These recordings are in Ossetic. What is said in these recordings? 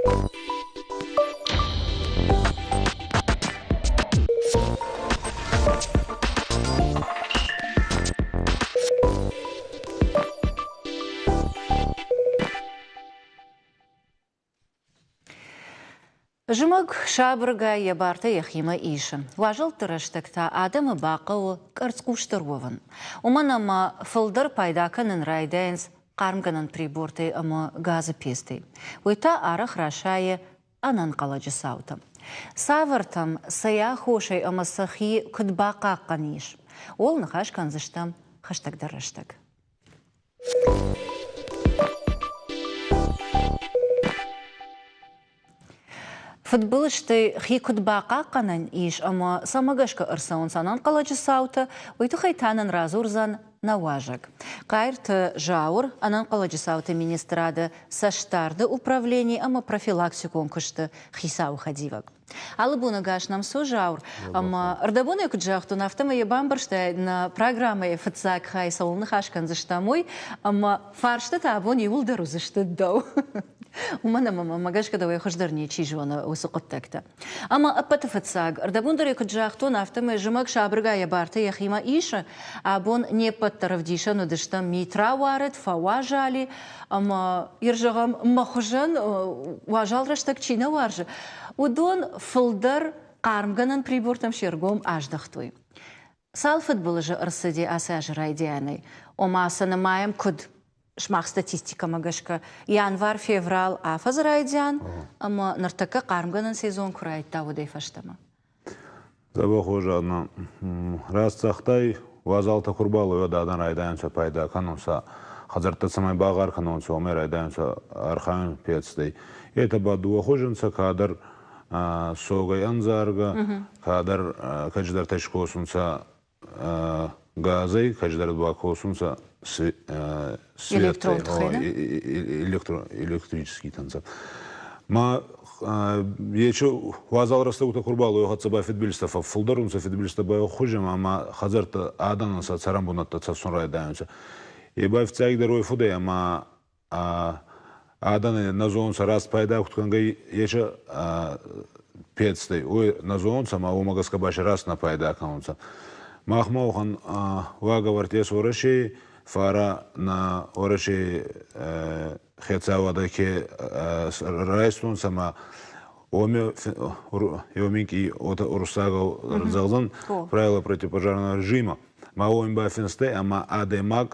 Зымӕг сабыргай йӕ бартӕ йӕхимӕ исы. Уазӕлтты рӕстӕг та адӕмы бахъӕуы къӕрцхъусдӕр уӕвын. Уымӕн ӕмӕ фылдӕр пайда кӕнын райдайынц хъармгӕнӕн прибортӕй ӕмӕ газы пецтӕй. Уый та арӕх расайы ӕнӕнхъӕлӕджы цаутӕм. Цавӕртӕм, цӕй аххосӕй ӕмӕ сӕхи куыд бахъахъхъӕн ис, ууыл ныхас кӕндзыстӕм хӕстӕгдӕр рӕстӕг. Фыдбылызтӕй хи куыд бахъахъхъӕнӕн ис ӕмӕ цӕмӕ гӕсгӕ ӕрцӕуынц ӕнӕнхъӕлӕджы цаутӕ, уый тыххӕй та нын радзурдзӕн нӕ уазӕг. Хъайырты Зауыр, ӕнӕнхъӕлӕджы цауты министрады цӕстдарды управлени ӕмӕ профилактикон куысты хицауы хӕдивӕг. Алы боны гас нӕм цы Зауыр, ӕмӕ ӕрдӕбонӕй куыд загътон, афтӕмӕй йӕ бамбӕрстай, нӕ программӕйы фыццаг хай цӕуыл ныхас кӕндзыстӕм, уый, ӕмӕ фарстытӕ абон иууылдӕр уыдзысты дӕу. Уымӕн ӕмӕ мӕ гӕсгӕ дӕуӕй хуыздӕр ничи зоны уыцы хъуыддӕгтӕ. Ӕмӕ ӕппӕты фыццаг, ӕрдӕбон дӕр ӕй куыд загътон, афтӕмӕй зымӕг сабыргай йӕ бартӕ йӕхимӕ исы. Абон не ппӕт дӕр ӕвдисӕн уыдыстӕм, мит рауарыд, фӕуазали, ӕмӕ, ир зӕгъӕм, мӕ хуызӕн уазал рӕстӕг чи нӕ уарзы, уыдон фылдӕр хъармгӕнӕн прибортӕм се ргом аздӕхтой. Цал фыдбылызы ӕрцыди ацы азы райдианӕй? Ома сӕ нымайӕм куыд? Сымах статистикӕмӕ гӕсгӕ, январ-феврал афӕдзы райдиан ӕмӕ ныртӕккӕ хъармгӕнӕн сезон куы райдта, уӕдӕй фӕстӕмӕ. Дзӕбӕх хорз, раст загътай, уазалтӕ ку рбалӕууӕд, адӕн райдайунцӕ пайда кӕнунцӕ, хӕдзӕрттӕ цӕмӕй багъар кӕнонцӕ, уомӕй райдайунцӕ архайун пецтӕй. Етӕ ба дууӕ хузи нцӕ, кадӕр согӕй ӕндзаргӕ, кадӕр кӕддӕртӕ скосунцӕ газӕй, кӕддӕр ба косунцӕ светӕй, электрический нцӕ. Ма ечи уазал рӕстӕгутӕ ку рбалӕууй, хӕццӕ ба фидбилизтӕ фӕффулдӕр унцӕ, фидбилизтӕ ба хузӕ ӕма хӕдзӕрттӕ адӕнӕн сӕ цӕрӕнбунӕттӕ цӕфсун райдайунцӕ. Е ба фиццагдӕр уой фудӕй ӕма адӕн нӕ зонунцӕ раст пайда куд кӕнгӕй ечи пецтӕй, уой нӕ зонунцӕ ӕма уомӕ гӕсгӕ ба си раст нӕ пайда кӕнунцӕ. Махмӕ уӕхӕн уагӕвӕрд ес Уӕрӕсей, фарӕ нӕ Уӕрӕсей хецауадӕ ке райстонцӕ ӕма уоми еуминкъий уотӕ уруссагау зӕгъдзӕн правила противопожарного режима. Ма уоми бафинстӕй ӕма адӕймаг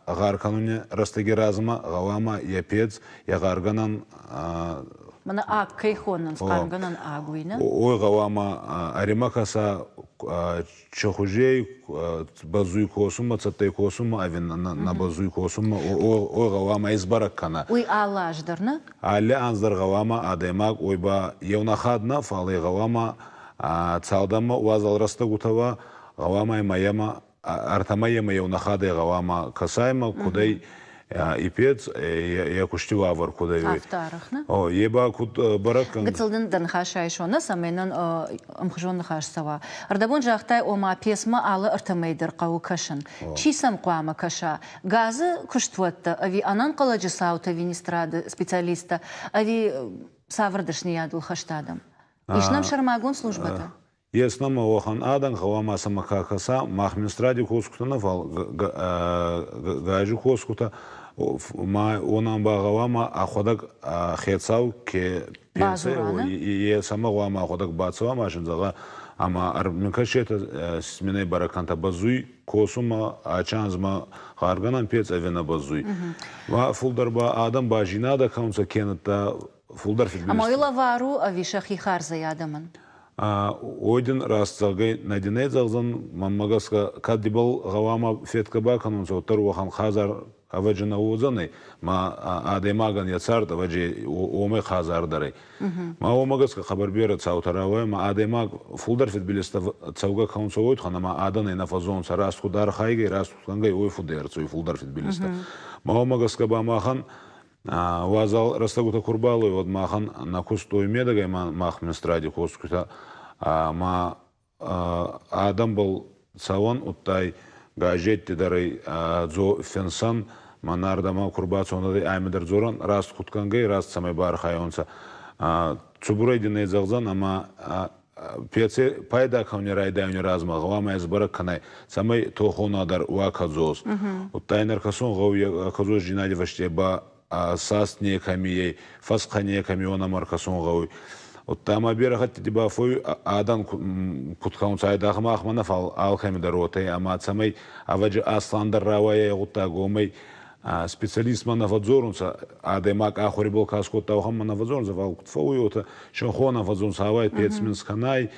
гъар кӕнуни рӕстӕги размӕ гъӕуама йӕ пец, йӕ гъаргӕнӕн Мӕнӕ аг кӕй хонынц, хъармгӕнӕн аг, уый нӕ? Уой гъӕуама ӕримӕ кӕса чехузей базуй косунмӕ, цӕттӕй косунмӕ ӕви нӕ базуй косунмӕ, уой гъӕуама исбӕрӕг кӕна. Уый алы аз дӕр, нӕ? Алли анз дӕр гъӕуама адӕймаг уой ба еунӕхатт нӕ, фал ӕй гъӕуама цалдӕнмӕ уазал рӕстӕгутӕ уа, гъӕуама имӕ ӕма ӕртӕмӕ ӕма еунӕхадӕй гъӕуама кӕсаймӕ, кудӕй и пец йӕ кусти уавӕр кудӕй уй. Афтӕ арӕх, нӕ? О, е ба куд бӕрӕг кӕн. Гыццыл дын дӕ ныхас айсон, нӕ, цӕмӕй нын ӕмхуызон ныхас цӕуа. Ӕрдӕбон загътай, ома пецмӕ алы ӕртӕмӕй дӕр хъӕуы кӕсын. Чи сӕм хъуамӕ кӕса? Газы куыстуӕттӕ ӕви ӕнӕнхъӕлӕджы цауты министрады специалисттӕ ӕви цавӕр дӕсныйадыл хӕст адӕм? Ис нӕм сӕрмагонд службӕтӕ? Ес нӕмӕ уӕхӕн адӕн, гъӕуама сӕмӕ ка кӕса, мах министради косгутӕ нӕ, фал гази косгутӕ, ма уонӕн ба гъӕуама ӕхуӕдӕг хецау ке пенсий, е сӕмӕ гъӕуама ӕхуӕдӕг бацӕуа ма син зӕгъа, ӕма ӕрмикӕсетӕ сменӕй бӕрӕггӕнтӕ бӕззуй косунмӕ, ачи анзмӕ гъаргӕнӕн пец ӕви нӕ бӕззуй. Ма фулдӕр ба адӕм ба зийнадӕ кӕнунцӕ кенӕдта фулдӕр фидбилиз. Ӕма уый лӕвар у ӕви сӕхи хардзӕй адӕмӕн? Уой дин раст зӕгъгӕй, нӕ дин ӕй зӕгъдзӕн, мӕнмӕ гӕсгӕ, кӕд ибӕл гъӕуама федгӕ бакӕнонцӕ, уӕддӕр уӕхӕн хъазар ӕвӕджи нӕ уодзӕнӕй, ма адӕймагӕн йӕ цард ӕвӕджи уомӕй хъазардӕр ӕй. Ма уомӕ гӕсгӕ хъӕбӕр берӕ цаутӕ рауайа, ма адӕймаг фулдӕр фидбилизтӕ цӕугӕ кӕнунцӕ уой туххӕн, ӕма адӕнӕй нӕ фӕззонунцӕ раст куд архайгӕй, раст куд кӕнгӕй, уой фудӕй ӕрцӕуй фулдӕр фидбилизтӕ. Ма уомӕ гӕсгӕ ба махӕн Уазал рӕстӕгутӕ ку рбалӕууй, уӕд махӕн нӕ куст уой медӕгӕй мах министради косгутӕ ма адӕмбӕл цӕуӕн, удтай газетти дӕр ӕй финсӕн, мӕнӕ ардӕмӕ ку рбацӕуӕн, ӕмӕ дӕр дзорӕн, раст куд кӕнгӕй, раст цӕмӕй баархайонцӕ. Цубурӕй дин ӕй зӕгъдзӕн, ӕма пеци пайда кӕуни райдайуни размӕ гъӕуама исбӕрӕг кӕнай, цӕмӕй тохона дӕр уа кӕдзос. Удта ин ӕркӕсун гъӕуй кӕдзосдзийнади фӕсте ба саст некӕми ӕй, фӕсхъӕ некӕми уонӕмӕ ӕркӕсун гъӕуй. Удта ма берӕ хӕттити ба фуй адӕн куд кӕунцӕ, айдагъ махмӕ нӕ, фал алкӕми дӕр уотӕ, ӕма цӕмӕй ӕвӕджи асландӕр рауайа гъуддаг, уомӕй специалистмӕ нӕ фӕдздзорунцӕ, адӕймаг ахури бол ка скодта, уӕхӕнмӕ нӕ фӕдздзорунцӕ, фал куд фӕууй уотӕ, синхон фӕдздзорунцӕ, авай пец мин скӕнай,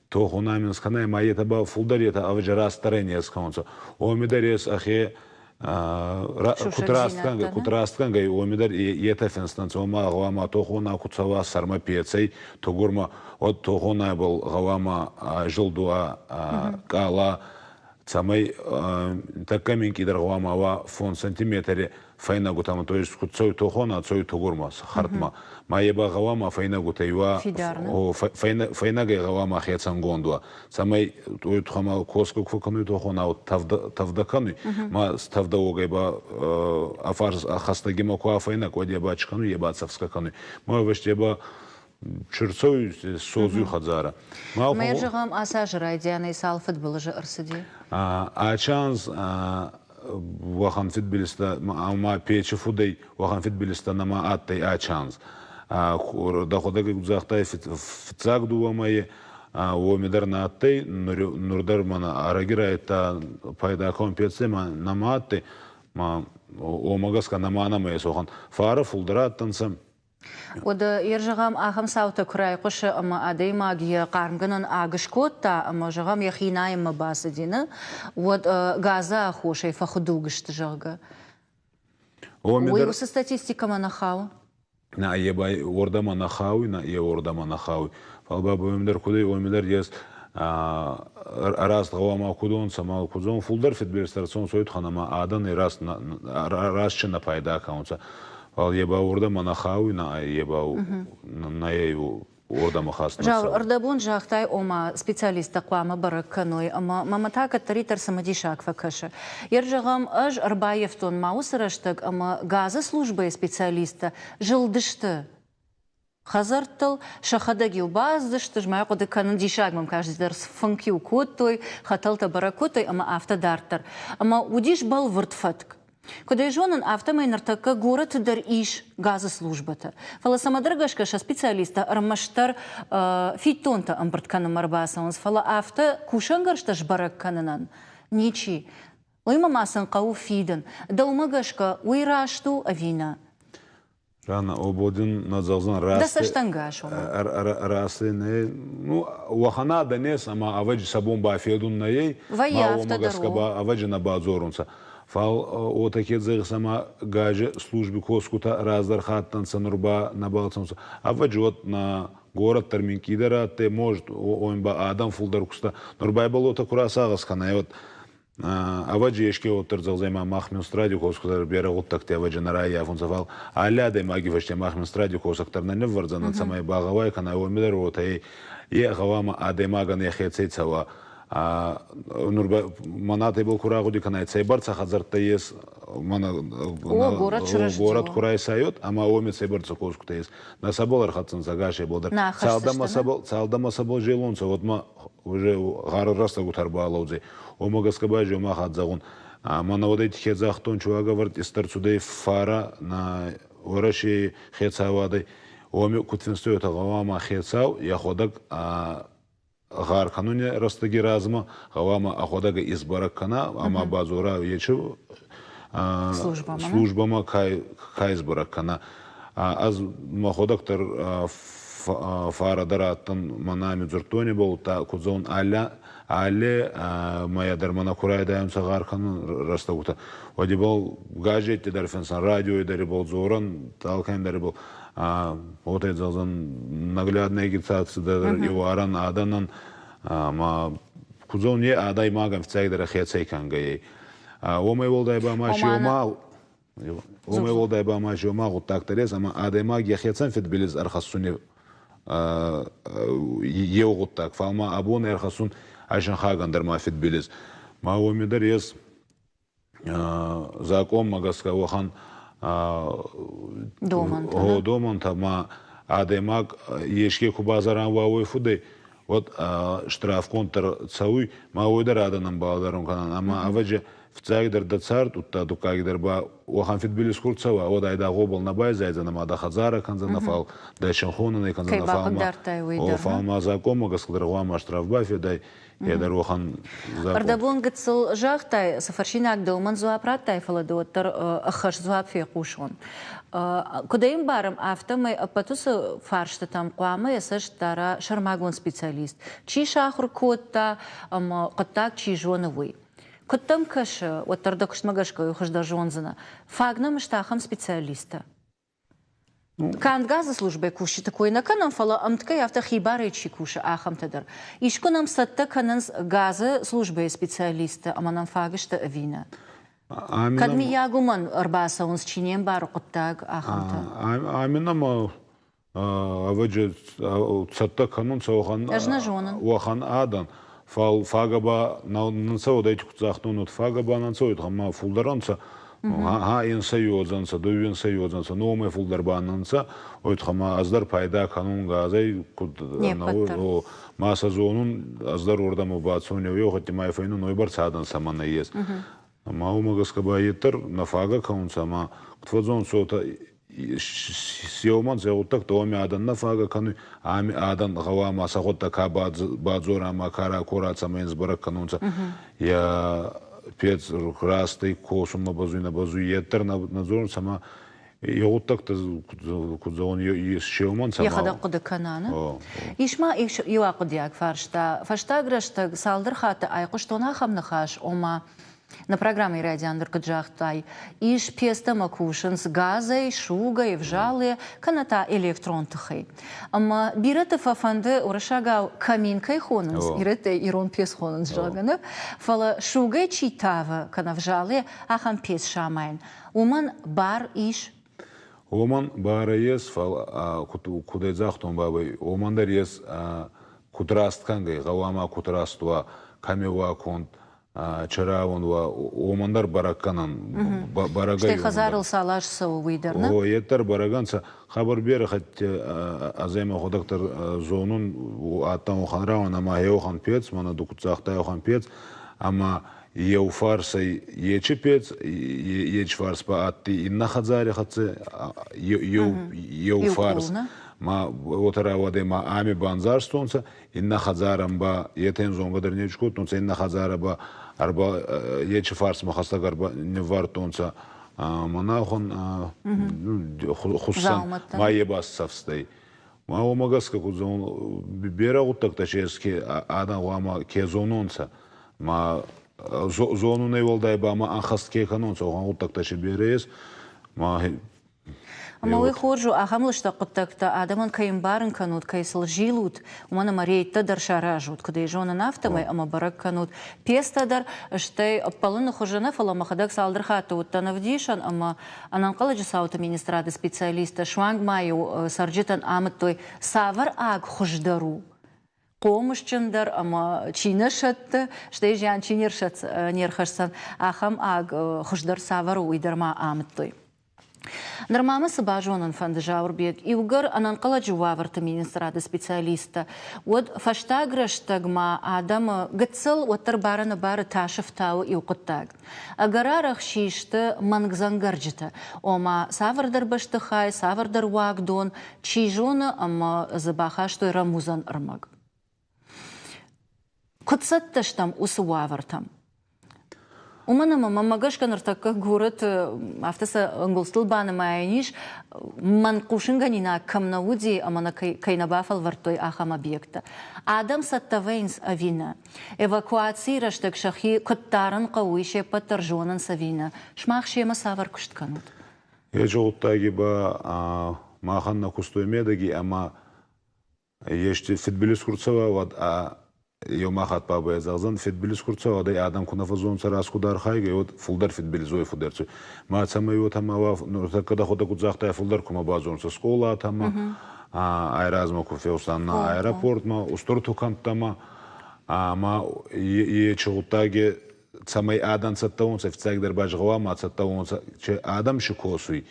тохуна мин скӕнай, ма етӕ ба фулдӕр етӕ ӕвӕджи растдӕрӕй не скӕнунцӕ. Уоми дӕр ес ӕхе куд растгӕнгӕй, уоми дӕр етӕ финстӕнцӕ, уома гъӕуама тохуна ку цӕуа сӕрмӕ пецӕй тугурмӕ, уӕд тохунайбӕл гъӕуама зилдуа къала цӕмӕй тӕккӕ минкъийдӕр гъӕуама уа фондз сантиметри фӕйнӕгутӕмӕ, то есть куд цӕуй тохона, цӕуй тугурмӕ, хӕрдмӕ. Ма е ба гъӕуама фӕйнӕгутӕй уа, фӕйнӕгӕй гъӕуама хецӕнгонд уа, цӕмӕй уой тухӕмӕ косгӕ ку кӕнуй тохона, тӕвдӕ кӕнуй, ма тӕвдӕ уогӕй ба афарс хӕстӕгимӕ ку афӕйнӕг, уӕд е ба чи кӕнуй, е ба цӕфсгӕ кӕнуй. Ма ӕвӕсте ба Чырцой содзуй хӕдзарӕ. Мӕ зӕгъӕм, ацы азы райдианӕй цал фыдбылызы ӕрцыди? Ачанз уӕхӕн фидбилизтӕ ӕма печи фудӕй уӕхӕн фидбилизтӕ нӕма адтӕй ачанз. Дӕхуӕдӕг загътай фиццаг дууӕ мӕйи уоми дӕр нӕ адтӕй, нур дӕр мӕнӕ ӕрӕги райдта пайда кӕнун пецӕй ма нӕма адтӕй. Ма уомӕ гӕсгӕ нӕма нӕмӕ ес уӕхӕн. Фарӕ фулдӕр адтӕнцӕ. Уӕдӕ йе зӕгъӕм, ахӕм цаутӕ куы райхъуысы ӕмӕ адӕймаг йӕ хъармгӕнӕн аг скодта ӕмӕ, зӕгъӕм, йӕхи найынмӕ бацыди, нӕ, уӕд газы аххосӕй фӕхуыдуг сты, зӕгъгӕ. Уый уыцы статистикӕмӕ нӕ хауы? Нӕ, е ба уордӕмӕ нӕ хауй, нӕ, е уордӕмӕ нӕ хауй. Фал ба уоми дӕр куд ӕй, уоми дӕр ес раст гъӕуама куд уонцӕ, ма куд зон, фулдӕр фидбилизтӕ ӕрцӕунцӕ уой туххӕн ӕма адӕн раст раст нӕ пайда кӕнунцӕ. Фал е ба уордӕмӕ нӕ хауй, нӕ е ба нӕ уордӕмӕ хаст нӕ цӕуй. Ӕрдӕбон загътай, ома специалисттӕ хъуамӕ бӕрӕг кӕной, ӕмӕ мӕмӕ та кӕддӕриддӕр цымыдисаг фӕкӕсы. Ер зӕгъӕм, ӕз ӕрбаййӕфтон ма уыцы рӕстӕг ӕмӕ газы службӕйы специалисттӕ зылдысты хӕдзӕрттыл, сӕхӕдӕг-иу бацыдысты, мӕ хъуыды кӕнын, диссаг мӕм кастдӕр фынк-иу кодтой, хӕтӕлтӕ бӕрӕг кодтой ӕмӕ афтӕ дарддӕр. Ӕмӕ уыдис бӕлвырд фӕтк. Куыд ӕй зонын, афтӕмӕй ныртӕккӕ горӕты дӕр ис газы службӕтӕ. Фӕлӕ цӕмӕдӕр гӕсгӕ сӕ специалисттӕ ӕрмӕстдӕр фиддонтӕ ӕмбырд кӕнынмӕ ӕрбацӕуынц, фӕлӕ афтӕ кусӕнгӕрзтӕ сбӕрӕг кӕнынӕн ничи. Уыимӕ ма сын хъӕуы фидын. Дӕумӕ гӕсгӕ уый раст у ӕви нӕ? Рана ободин нӕ зӕгъдзӕн Дӕ цӕстӕнгас уымӕ. Раст не ну уӕхӕн адӕн ес ӕма ӕвӕджи сӕ бон бафедун нӕй, ма уомӕ гӕсгӕ ба ӕвӕджи нӕ бадзорунцӕ. Фал уотӕ ке зӕгъис ӕма гази служби косгутӕ раздӕр хаттӕнцӕ, нур ба нӕбал цӕунцӕ. Ӕвӕджи уӕд нӕ горӕт дӕр минкъийдӕр адтӕй, может, уоми ба адӕм фулдӕр куста. Нур ба ибӕл уотӕ ку расагъӕс кӕнай, уӕд Ӕвӕджи еске уӕддӕр зӕгъдзӕй ма мах Минстради косгутӕ берӕ гъуддӕгти ӕвӕджи нӕ раййафунцӕ, фал алли адӕймаги фӕсте мах Минстради косӕг дӕр нӕ ниввӕрдзӕнӕн, цӕмӕй багъӕуай кӕна, уоми дӕр уотӕ е гъӕуама адӕймагӕн ӕхецӕй цӕуа. Нур ба мӕнӕ ку рагъуди кӕнай, цӕйбӕрцӕ хӕдзӕрттӕ ес мӕнӕ горӕт ку райсайот, ӕма уоми цӕйбӕрцӕ косгутӕ ес. Нӕ сӕбӕл ӕрхӕццӕнцӕ ӕгасебӕл дӕр. Цалдӕмӕ сӕбӕл зелунцӕ, уӕдмӕ уже гъар рӕстӕгутӕ ӕрбалӕудзӕй. Уомӕ гӕсгӕ ба мах зӕгъун, мӕнӕ уӕдӕй хе загътон, чуагӕвӕрд истӕрцудӕй фарӕ на Уӕрӕсей хецауадӕй. Уоми куд финстой, уотӕ гъӕуама хецау йӕхуӕдӕг гъӕр кӕнуни рӕстӕги размӕ гъӕуама ӕхуӕдӕг исбӕрӕг кӕна ӕма бадзора ечи службӕмӕ ка исбӕрӕг кӕна. Ӕз мӕхуӕдӕг дӕр фарӕ дӕр адтӕн мӕнӕ ами дзурдтони бол, куд зӕгъун, аллӕ алли мӕйӕ дӕр мӕнӕ ку райдайунцӕ гъӕр кӕнун рӕстӕгутӕ, уӕд ибӕл газетти дӕр финсӕн, радиой дӕр ибӕл дзорӕн, алкӕм дӕр ибӕл уотӕ зӕгъдзӕн наглядная агитаци дӕр иуарӕн адӕнӕн ма куд зӕгъун, е адӕймагӕн фиццагдӕр ӕхецӕй кӕнгӕй. Уомӕй уӕлдай ба ма си Уомӕй уӕлдай ба ма ма гъуддаг дӕр ес, ӕма адӕймаг йӕхецӕн фидбилиз ӕрхӕссуни еу гъуддаг, фал ма абон ӕрхӕссун ӕ дӕр ма фидбилиз. Ма уоми дӕр ес закъонмӕ гӕсгӕ уӕхӕн домӕнтӕ ма. Адӕймаг еске ку базарӕн уа уой фудӕй, уӕд штрафгонд дӕр цӕуй, ма уой дӕр адӕнӕн балӕдӕрун кӕнӕн. Ӕма ӕвӕдзи фиццагдӕр дӕ цард, удта дуккагдӕр ба уӕхӕн фидбилиз ку рцӕуа, уӕд айдагъ уобӕл нӕ байзайдзӕнӕ ма дӕ хӕдзарӕ кӕндзӕнӕ, фал дӕ синхонӕн ӕй кӕндзӕнӕ, фал ма, фал ма закъонмӕ гӕсгӕ дӕр гъӕуама штраф бафедай, е дӕр уӕхӕн закъон. Ӕрдӕбон гыццыл загътай, цы фӕрсинаг дӕумӕн дзуапп радтай, фӕлӕ ды уӕддӕр ӕххӕст дзуапп фехъусон. Куыд ӕй ӕмбарӕм, афтӕмӕй ӕппӕт уыцы фарстытӕм хъуамӕ йӕ цӕст дара сӕрмагонд специалист, чи сахуыр кодта ӕмӕ хъуыддаг чи зоны, уый. Куыд дӕм кӕсы, уӕддӕр дӕ куыстмӕ гӕсгӕ уый хуыздӕр зондзынӕ. Фаг нӕм сты ахӕм специалисттӕ? Канд газы службӕйы кусджыты кой нӕ кӕнӕм, фӕлӕ ӕмткӕй афтӕ хибарӕй чи кусы, ахӕмтӕ дӕр. Искуы нӕм цӕттӕ кӕнынц газы службӕйы специалисттӕ ӕмӕ нӕм фаг сты ӕви нӕ? Кӕд миййаг уымӕн ӕрбацӕуынц, чи не мбары хъуыддаг, ахӕмтӕ? Ӕмӕ нӕм ӕвӕджы цӕттӕ кӕнунцӕ уӕхӕн, Ӕз нӕ зонын. Уӕхӕн адӕн. Фал фагӕ ба нцӕ уодӕй куд загътон, уӕд фагӕ ба нцӕ уод ӕма фулдӕр ӕнцӕ. Ха инсӕй уодзӕнцӕ, дууинсӕй уодзӕнцӕ, номӕй фулдӕр ба нцӕ. Уой ӕма ӕз дӕр пайда кӕнун газӕй куд ма сӕ зонун, ӕз дӕр уордӕмӕ бацӕун еу-еу ма фӕйнун уойбӕрцӕ адӕн цӕмӕн нӕййес. Ӕма уомӕ гӕсгӕ ба етӕ нӕ фагӕ кӕунцӕ ӕма куд фӕззонцӕ, уотӕ еумӕн сӕ гъуддӕгтӕ уоми адӕн нӕ фагӕ кӕнуй, ами адӕн гъӕуама сӕ гъуддӕг ка бадзора ӕма ка ракора, цӕмӕй ин сбӕрӕг кӕнонцӕ. Е пец растӕй косунмӕ бӕзуй, нӕ бӕзуй, етӕ дӕр нӕ дзорунцӕ ӕма е гъуддӕгтӕ куд зӕгъон, сеумӕн цӕмӕ. Йӕхӕдӕг хъуыды кӕна, нӕ? Ис ма иу ахъуыдиаг фарста. Фӕстаг рӕстӕг цалдӕр хатты айхъуыстон ахӕм ныхас, ома нӕ программӕйы райдиан дӕр куыд загътай, ис пьесӕмӕ кусынц газӕй, сугӕй, ӕвзалыйӕ, кӕнӕ та электрон тыхӕй. Ӕмӕ бирӕты фӕфӕнды уырыссагау камин кӕй хонынц, ирӕттӕ ирон пьес хонынц, зӕгъгӕ, нӕ? Фӕлӕ сугӕй чи тавы, кӕнӕ ӕвзалыйӕ, ахӕм пьес самайын уымӕн бар ис? Уомӕн барӕ ес, фал куд загътон бабӕй, уомӕн дӕр ес куд раст кӕнгӕй, гъӕуама куд раст уа, кӕми уа конд, чырӕуон уа, уомӕн дӕр бӕрӕг кӕнӕн. Бӕрӕгӕй. Стӕй хӕдзарыл цал аз цӕуы, уый дӕр, нӕ? О, е дӕр бӕрӕг ӕнцӕ. Хабар берӕ хатт азӕмӕ ходӕг дӕр зонун, адтӕн уӕхӕн рауӕн ӕма еуӕхӕн пец, мӕнӕ ду куд загътай, уӕхӕн пец, ӕма еу фарсӕй ечи пец, ечи фарс ба адтӕй иннӕ хӕдзари хӕццӕ еу, еу фарс. Ма уотӕ рауадӕй ма ами бандзарстонцӕ, иннӕ хӕдзарӕн ба етӕ зонгӕ дӕр не кодтонцӕ, иннӕ хӕдзарӕ ба ӕрба ечи фарсмӕ хӕстӕг ӕрба ниввардтонцӕ манахон хуссӕн ма е ба цӕфстӕй. Ма уомӕ гӕсгӕ куд зон, берӕ гъуддӕгтӕ си ес, ке адӕм гъӕуама ке зононцӕ. Ма зонунӕй уӕлдай ба ма ӕнхӕст ке кӕнонцӕ, уӕхӕн гъуддӕгтӕ си берӕ ес. Ма Ӕмӕ уый хорз у, ахӕм лыстӕг хъуыддӕгтӕ адӕмӕн кӕй ӕмбарын кӕнут, кӕй сыл зилут, уымӕн ӕмӕ рейдтӕ дӕр саразут, куыд ӕй зонын, афтӕмӕй, ӕмӕ бӕрӕг кӕнут пьесӕтӕ дӕр, стӕй ӕппӕлыны хуызы нӕ, фӕлӕ мӕхӕдӕг цалдӕр хатты уыдтӕн ӕвдисӕн ӕмӕ Ӕнӕнхъӕлӕджы цауты министрады специалисттӕ суанг ма-иу цӕрджытӕн амыдтой, цавӕр аг хуыздӕр у, хъомысджындӕр ӕмӕ чи нӕ сӕтты, стӕй зиан чи не рхӕсдзӕн, ахӕм аг хуыздӕр цавӕр у, уый дӕр ма амыдтой. Нырма мӕ цы базонын фӕнды, Зауырбег, иугӕр ӕнӕнхъӕлӕджы уавӕрты министрады специалисттӕ, уӕд фӕстаг рӕстӕгмӕ адӕмы гыццыл уӕддӕр барӕнӕбары тасы фтауы иу хъуыддаг. Ӕгӕр арӕх систы мӕнгдзӕнгӕрджытӕ, ома цавӕрдӕр бӕстыхай, цавӕрдӕр уагдон, чи зоны, ӕмӕ дзы бахастой рӕмудзӕн ӕрмӕг. Куыд цӕттӕ стӕм уыцы уавӕртӕм? Уымӕн ӕмӕ мӕнмӕ гӕсгӕ ныртӕккӕ горӕты афтӕ сӕ ӕнгуылдзтыл банымайӕн ис, мӕн хъусынгӕнинаг кӕм нӕ уыди ӕмӕ нӕ кӕй нӕ бафӕлвӕрдтой, ахӕм объекттӕ. Адӕм цӕттӕ вӕййынц ӕви нӕ? Эвакуацийы рӕстӕг сӕхи куыд дарын хъӕуы, уый се ппӕт дӕр зонынц ӕви нӕ? Сымах семӕ цавӕр куыст кӕнут? Еци гъуддаги ба махӕн нӕ кустой медӕги ӕма ести фидбилиз ку рцӕуа, уӕд ӕ еума хатт бабӕй зӕгъдзӕн, фидбилиз ку рцӕуа, уӕд ӕй адӕм ку нӕ фӕззонцӕ раст архайгӕй, уӕд фулдӕр фидбилиз уой фудӕр цуй. Ма цӕмӕй уотӕ ма уа, нуртӕккӕ дӕхуӕдӕг куд загътай, фулдӕр кумӕ бадзорунцӕ скъолатӕмӕ, айразмӕ ку феустан нӕ аэропортмӕ, устур тукӕнттӕмӕ, ӕма ечи гъуддаги цӕмӕй адӕн цӕттӕ уонцӕ, фиццагдӕр ба гъӕуама цӕттӕ уонцӕ, адӕм си косуй.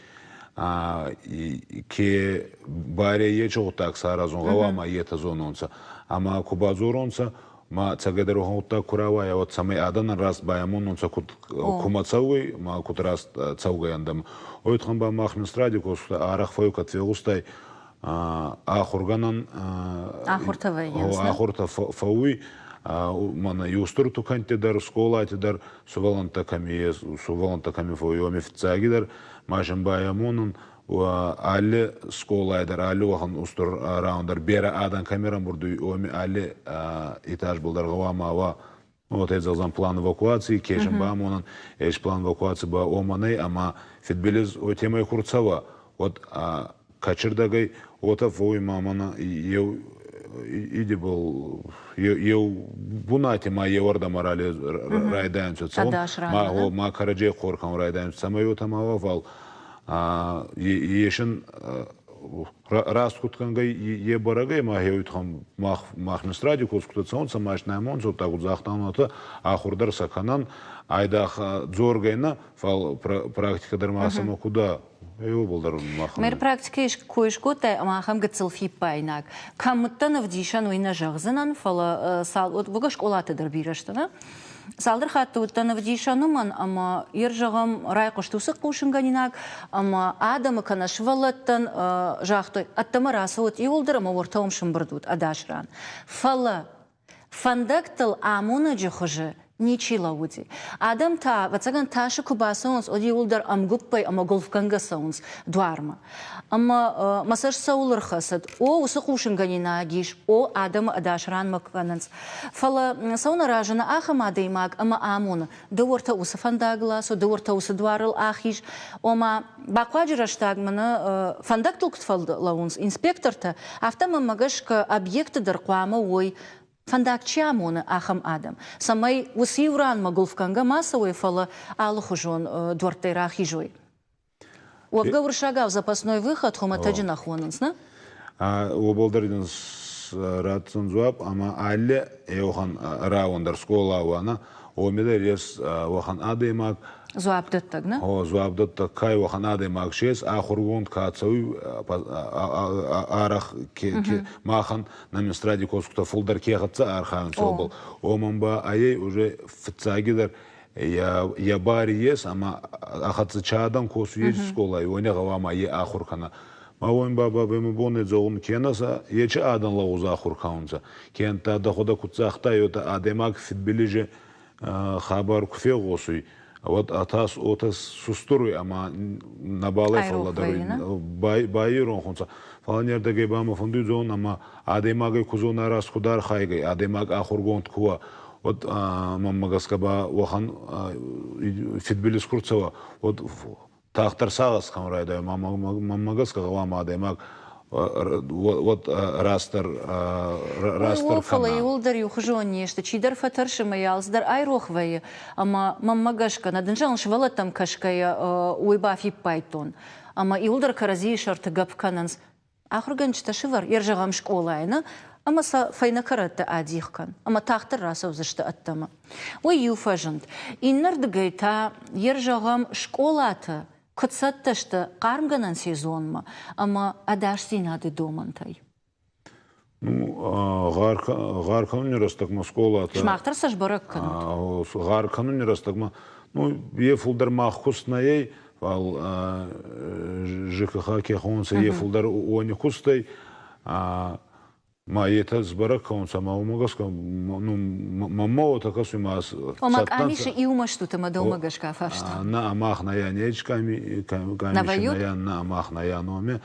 Ке барӕ ечи гъуддаг саразун гъӕуама етӕ зононцӕ. Ӕма ку бадзоронцӕ, ма цӕгӕдӕр уӕхӕн гъуддаг ку рауайа, уӕд цӕмӕй адӕнӕн раст байамононцӕ, куд кумӕ цӕуй ма куд раст цӕугӕй ӕндӕмӕ. Уой туххӕн ба мах Минстради косгутӕ арӕх фӕууй, кӕд фегъустай, ахургӕнӕн ахуртӕ вӕййынц, ахуртӕ фӕууй, мӕнӕ устур тукӕнтти дӕр, скъолати дӕр сувӕллӕнттӕ кӕми ес, сувӕллӕнттӕ кӕми фӕууй, уоми фиццагидӕр машин байамонун, алли скъолай дӕр, алли уӕхӕн устур рауӕн дӕр берӕ адӕн кӕми рамбурд уй, уоми алли этажбӕл дӕр гъӕуама уа вот ӕй зӕгъдзӕн план эвакуации, кешен баамонӕн, ес план эвакуации ба уомӕн ӕй, ӕма фидбилиз уотемӕй ку рцӕуа, уӕд кӕчирдӕгӕй уотӕ фӕууй ма мӕнӕ еу идибал еу бунати ма еуӕрдӕмӕ райдайунцӕ цӕун, ма ма кӕрӕдзей хъор кӕун райдайунцӕ, цӕмӕй уотӕ ма уа, фал есин раст куд кӕнгӕй е бӕрӕг ӕй, ма хеуитхӕн мах мах министради косгутӕ цӕунцӕ, ма нӕмон цотта загътан уотӕ, ахур дӕр сӕ кӕнӕн, айдагъ дзоргӕй нӕ, фал практикӕ дӕр ма сӕмӕ куда еугурдӕр мах. Мэр практикӕ кой скодтай ӕмӕ ахӕм гыццыл фиппаинаг. Кӕм уыдтӕн ӕвдисӕн, уый нӕ зӕгъдзынӕн, фӕлӕ цал уӕд скъолаты дӕр бирӕ сты, нӕ? Цалдӕр хатты уыдтӕн ӕвдисӕн уымӕн, ӕмӕ йе зӕгъӕм, райхъуыст уыцы хъусынгӕнинаг, ӕмӕ адӕмы кӕнӕ сывӕллӕттӕн загътой, ӕддӕмӕ рацӕут иуылдӕр ӕмӕ уӕртӕ уым сымбырд ут ӕдас ран. Фӕлӕ фӕндӕгтыл амонӕджы хуызы ничи лӕууыди. Адӕм та, ӕвӕццӕгӕн, тасы куы бацӕуынц, уӕд иуылдӕр ӕмгуыппӕй ӕмӕ гуылфгӕнгӕ цӕуынц дуармӕ. Ӕмӕ мӕ цӕст цӕуыл ӕрхӕцыд, о, уыцы хъусынгӕнинаг ис, о, адӕмы ӕдас ранмӕ кӕнынц. Фӕлӕ цӕуын разыны ахӕм адӕймаг ӕмӕ амоны, ды уӕртӕ уыцы фӕндагыл ацу, ды уӕртӕ уыцы дуарыл ахиз. Ома, бахъуаджы рӕстӕг мӕнӕ фӕндӕгтыл куыд фӕлӕууынц инспектортӕ, афтӕ мӕнмӕ гӕсгӕ объекты дӕр хъуамӕ уой фӕндаг чи амоны, ахӕм адӕм, цӕмӕй уыцы иу ранмӕ гуылфгӕнгӕ ма цӕуой, фӕлӕ алыхуызон дуӕрттӕй рахизой. Уӕвгӕ уырыссагау запасной выход хуымӕтӕджы нӕ хонынц, нӕ? Уобӕл дӕр ин ратдзӕн дзуапп, ӕма алли еуӕхӕн рауӕн дӕр скъола уа, нӕ, уоми дӕр ес уӕхӕн адӕймаг. Дзуапдӕттӕг, нӕ? О, дзуапдӕттӕг кай уӕхӕн адӕймаг сес, ахургонд ка цӕуй, арӕх махӕн на Минстради косгутӕ фулдӕр ке хӕццӕ архайунцӕ, уобӕл. Уомӕн ба айӕй уже фиццагидӕр йӕ бари ес ӕма ӕ хӕццӕ чадӕн косуй еци скъолай, уони гъӕуама е ахур кӕна. Ма уон ба бабӕй мӕ бон зӕгъун, кенӕ сӕ ечи адӕн лӕгъуз ахур кӕнунцӕ, кенӕ дӕхуӕдӕг куд загътай, уотӕ адӕймаг фидбилизи хабар ку фегъосуй, уӕд атас отӕ сустуруй ӕма нӕбал ӕй фӕллӕдӕруй, байеронхунцӕ. Фал не рдӕгӕй ба мӕ фӕндуй зонун, ӕма адӕймагӕй ку зона раст куд архайгӕй, адӕймаг ахургонд ку уа, уӕд мӕнмӕ гӕсгӕ ба уӕхӕн фидбилиз ку рцӕуа, уӕд тагъддӕр сагъӕс кӕнун райдайуй. Мӕнмӕ гӕсгӕ гъӕуама адӕймаг уӕд растдӕр растдӕр О, фӕлӕ иуылдӕр иухуызон не сты. Чидӕр фӕтӕрсы мӕ йӕ алцыдӕр айрох вӕййы. Ӕмӕ мӕнмӕ гӕсгӕ, нӕ дын зӕгъын, сывӕллӕттӕм кӕсгӕйӕ уый бафиппайдтон. Ӕмӕ иуылдӕр кӕрӕдзийы сӕрты гӕпп кӕнынц. Ахуыргӕнджытӕ сывӕр, йе зӕгъӕм скъолайы, нӕ? Ӕмӕ сӕ фӕйнӕ кӕрӕтты адих кӕн, ӕмӕ тагъддӕр рацӕудзысты ӕддӕмӕ. Уый иу фӕзынд. Иннӕрдыгӕй та, йе рзӕгъӕм скъолаты куыд цӕттӕ сты хъармгӕнӕн сезонмӕ ӕмӕ ӕдасдзинады домӕнтӕй? Ну, гъар кӕнуни рӕстӕгмӕ скъолатӕ. Сымах дӕр сӕ сбӕрӕг кӕнут? Гъар кӕнуни рӕстӕгмӕ, ну, е фулдӕр мах куст нӕ ӕй, фал ЖКХ ке хонунцӕ, е фулдӕр уони кустӕй. Ма етӕ сбӕрӕг кӕнунцӕ, ма уымӕ гӕсгӕ, ну, мӕнмӕ уотӕ кӕсуй, ма Ома къамисы иумӕ стут ӕмӕ дӕумӕ гӕсгӕ фарста? Нӕ, мах нӕ нечи къамисы нӕ, нӕ, мах нӕ номе.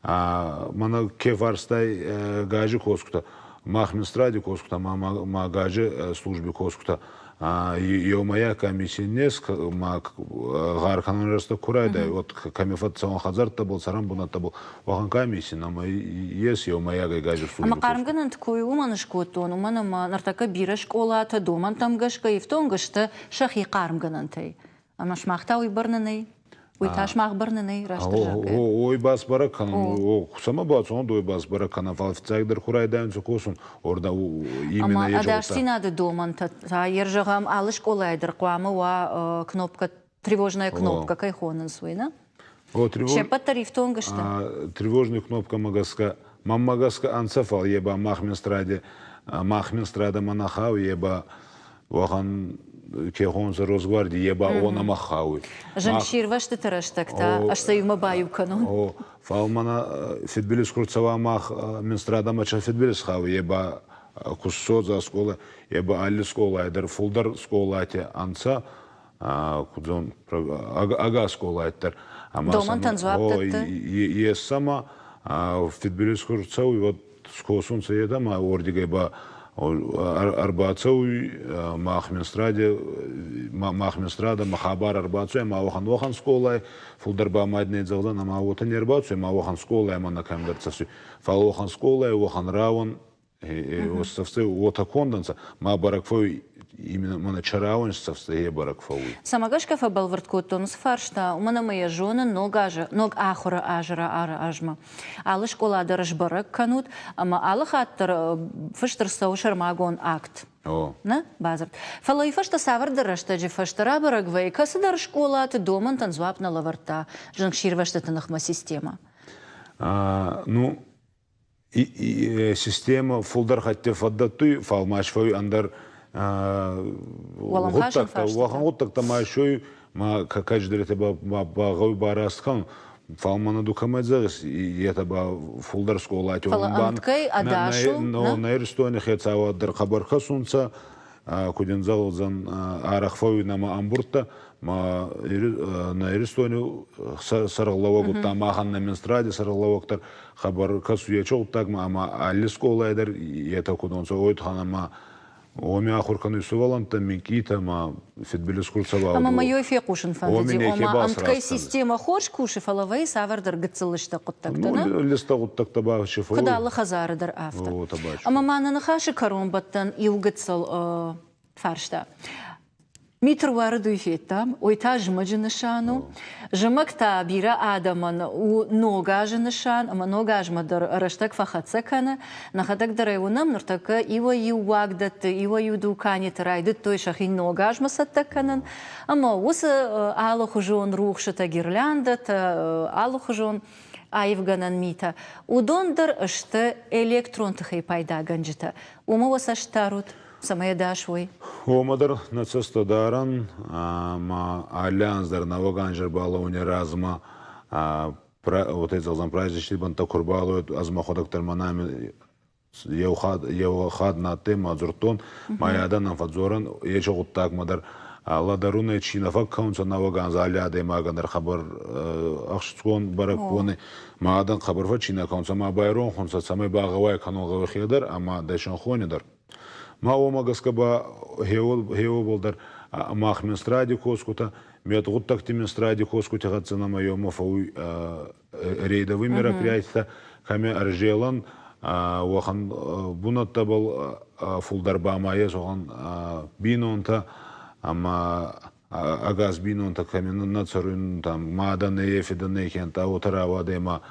Мӕнӕ ке фарстай гази косгутӕ, мах Минстради косгутӕ ма ма гази служби косгутӕ еумӕйаг комисси нес ма гъар кӕнун рӕстӕг ку райдай, вот кӕми фӕццӕуӕн хӕдзӕрттӕбӕл, цӕрӕн бунӕттӕбӕл, уӕхӕн комисси нӕмӕ ес еумӕйагӕй гази служби. Ӕма хъармгӕнӕнты кой уымӕн скодтон, уымӕн ӕмӕ ныртӕккӕ бирӕ скъолатӕ домӕнтӕм гӕсгӕ ифтонг сты сӕхи хъармгӕнӕнтӕй. Ӕмӕ сымах та уый бӕрны нӕй? Уый та сымах бӕрны нӕй, растдӕр зӕгъгӕйӕ? Ой, басбӕрӕг кӕнун, цӕмӕ бацӕуӕн, ой басбӕрӕг кӕнӕн, фал фиццагдӕр ку райдайунцӕ косун, орда именно Ӕма ӕдасдзийнады домӕнтӕ та, ер зӕгъӕм, алы скъолайы дӕр хъуамӕ уа кнопка, тревожная кнопка, кӕй хонынц, уый, нӕ? Се ппӕт дӕр ифтонг сты? Тревожный кнопкӕмӕ гӕсгӕ, мӕнмӕ гӕсгӕ ӕнцӕ, фал е ба мах Минстраде, мах Минстрадӕмӕ нӕ хауй, е ба уӕхӕн ке хонунцӕ Росгварди, е ба уонӕмӕ хауй. Зынгсирвӕзтыты рӕстӕг та ӕз сӕ иумӕ баиу кӕнон. О, фал мӕнӕ фидбилиз ку рцӕуа мах Минстрадӕмӕ ча фидбилиз хауй, е ба ку ссодза скъола, е ба алли скъолай дӕр фулдӕр скъолати ӕнцӕ, кудзон ӕгас скъолай дӕр. Домӕнтӕн дзуапп дӕтты? Ес сӕмӕ фидбилиз ку рцӕуй, уӕд скосунцӕ етӕ ма уордигӕй ба ӕрбацӕуй мах Минстраде, мах Минстрадӕмӕ хабар ӕрбацӕуй ӕма уӕхӕн уӕхӕн скъолай, фулдӕр ба ма не зӕгъдзӕн ӕма уотӕ не рбацӕуй ӕма уӕхӕн скъолай ӕма нӕ кӕмдӕр цӕфсуй. Фал уӕхӕн скъолай, уӕхӕн рауӕн цӕфсӕ уотӕ конд ӕнцӕ, ма бӕрӕг фӕууй именно мӕнӕ чарауӕн цӕфсӕ е бӕрӕг фӕууй. Цӕмӕ гӕсгӕ фӕбӕлвырд кодтон уыцы фарста, уымӕн ӕмӕ йӕ зонын ног азы, ног ахуыры азы размӕ. Алы скъола дӕр сбӕрӕг кӕнут, ӕмӕ алы хатт дӕр фыст ӕрцӕуы сӕрмагонд акт. Нӕ бадзырд. Фӕлӕ уый фӕстӕ цавӕрдӕр рӕстӕджы фӕстӕ рабӕрӕг вӕййы, кӕцыдӕр скъолаты домӕнтӕн дзуапп нӕ лӕвӕрдта зынгсирвӕзтыты ныхмӕ системӕ. Ну, система фулдӕр хатти фӕддӕттуй, фал ма исфӕууй ӕндӕр гъуддӕгтӕ, уӕхӕн гъуддӕгтӕ ма исуй, ма кӕддӕридтӕ ба гъӕуй бараст кӕнун. Фал мӕнӕ ду кӕмӕй зӕгъис, етӕ ба фулдӕр скъолати Фал ӕмткӕй ӕдас у? Нӕ Иристони хецауад дӕр хъӕбӕр кӕсунцӕ, куд ин зӕгъдзӕн, арӕх фӕууинӕмӕ ӕмбурдтӕ, ма нӕ Иристони сӕргълӕууӕг удта махӕн нӕ Минстради сӕргълӕууӕг дӕр хабар кӕсуй ечи гъуддагмӕ ӕма алли скъолай дӕр етӕ куд унцӕ, уой туххӕн ӕма уоми ахур кӕнуй сувӕллӕнттӕ, минкъийтӕ ма фидбилиз ку рцӕуа. Ӕма ма ёй фехъусын фӕндыди, ома ӕмткӕй системӕ хорз кусы, фӕлӕ вӕййы цавӕрдӕр гыццыл лыстӕг хъуыддӕгтӕ, нӕ? Ну, лыстӕг хъуыддӕгтӕ ба чи Куыд алы хӕдзары дӕр афтӕ. Ӕмӕ ма нӕ ныхасы кӕронбӕттӕн иу гыццыл фарста. Мит ӕруарыд, уый федтам. Уый та зымӕджы нысан у. Зымӕг та бирӕ адӕмӕн у ног азы нысан, ӕмӕ ног азмӕ дӕр рӕстӕг фӕхӕццӕ кӕны. Нӕхӕдӕг дӕр ӕй уынӕм, ныртӕккӕ иуӕй-иу уагдӕтты, иуӕй-иу дуканиты райдыдтой сӕхи ног азмӕ цӕттӕ кӕнын. Ӕмӕ уыцы алыхуызон рухсытӕ, гирляндӕтӕ, алыхуызон аивгӕнӕн митӕ, уыдон дӕр сты электрон тыхӕй пайдагӕнджытӕ. Уымӕ уӕ цӕст дарут? Цӕмӕй ӕдас уой? Уомӕ дӕр нӕ цӕстӕ дарӕн, ӕма алли анз дӕр нӕуӕг анз ӕрбалӕуни размӕ уотӕ зӕгъдзӕн праздничный бӕнттӕ ку рбалӕуӕд, ӕз мӕхуӕдӕг дӕр мӕнӕ еу хатт еу хатт на адтӕй ма дзурдтон, ма адӕнӕн фӕдздзорӕн ечи гъуддагмӕ дӕр лӕдӕрунӕй чи нӕ фӕккӕунцӕ нӕуӕг анз алли адӕймагӕн дӕр хъӕбӕр ӕхсицгон бӕрӕгбони ма адӕн хъӕбӕр фӕччийнӕ кӕнунцӕ ма байронх унцӕ, цӕмӕй багъӕуай кӕнун гъӕуй хе дӕр ӕма дӕсӕнхони дӕр. Ма уомӕ гӕсгӕ ба хеуобӕл дӕр мах Минстради косгутӕ, медгъуддӕгти Минстради косгути хӕццӕ нӕмӕ еумӕ фӕууй рейдовый мероприятитӕ, кӕми ӕрзелӕн, уӕхӕн бунӕттӕбӕл фулдӕр ба ма ес уӕхӕн бийнонтӕ ӕма ӕгас бийнонтӕ кӕми нӕ цӕруй, там мадӕ нӕ, фидӕ нӕ, кенӕ уотӕ рауадӕй ӕма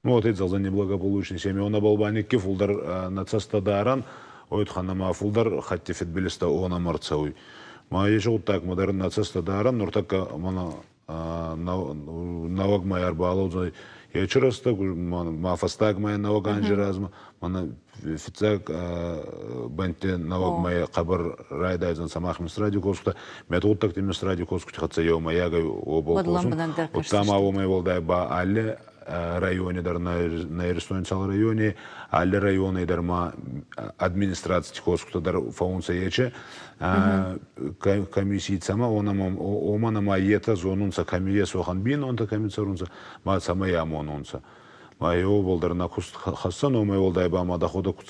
ну, вот эти за неблагополучные семьи, онабал ба никки фулдӕр нӕ цӕстӕ дарӕн, уой туххӕн ӕма фулдӕр хатти фидбилизтӕ уонӕмӕ ӕрцӕуй. Ма еци гъуддагмӕ дӕр нӕ цӕстӕ дарӕн, нуртӕккӕ мӕнӕ нӕуӕг мӕй ӕрбалӕудзӕй ечи рӕстӕг, ма фӕстаг мӕй нӕуӕг анзи размӕ, мӕнӕ фиццаг бӕнтти нӕуӕг мӕй хъӕбӕр райдайдзӕнцӕ мах Минстради косгутӕ, медгъуддӕгти Минстради косгути хӕццӕ еумӕйагӕй уобӕл косун. Удта ма уомӕй уӕлдай ба алли райони дӕр, нӕ Иристони цал райони, алли райони дӕр ма администрацити косгутӕ дӕр фӕуунцӕ ечи комиссий цӕмӕ, уомӕн ӕма етӕ зонунцӕ, кӕми ес уӕхӕн бийнонтӕ, кӕми цӕрунцӕ, ма цӕмӕй амонунцӕ. Ма еуебӕл дӕр нӕ куст хӕссӕн, уомӕй уӕлдай ба ма дӕхуӕдӕг ку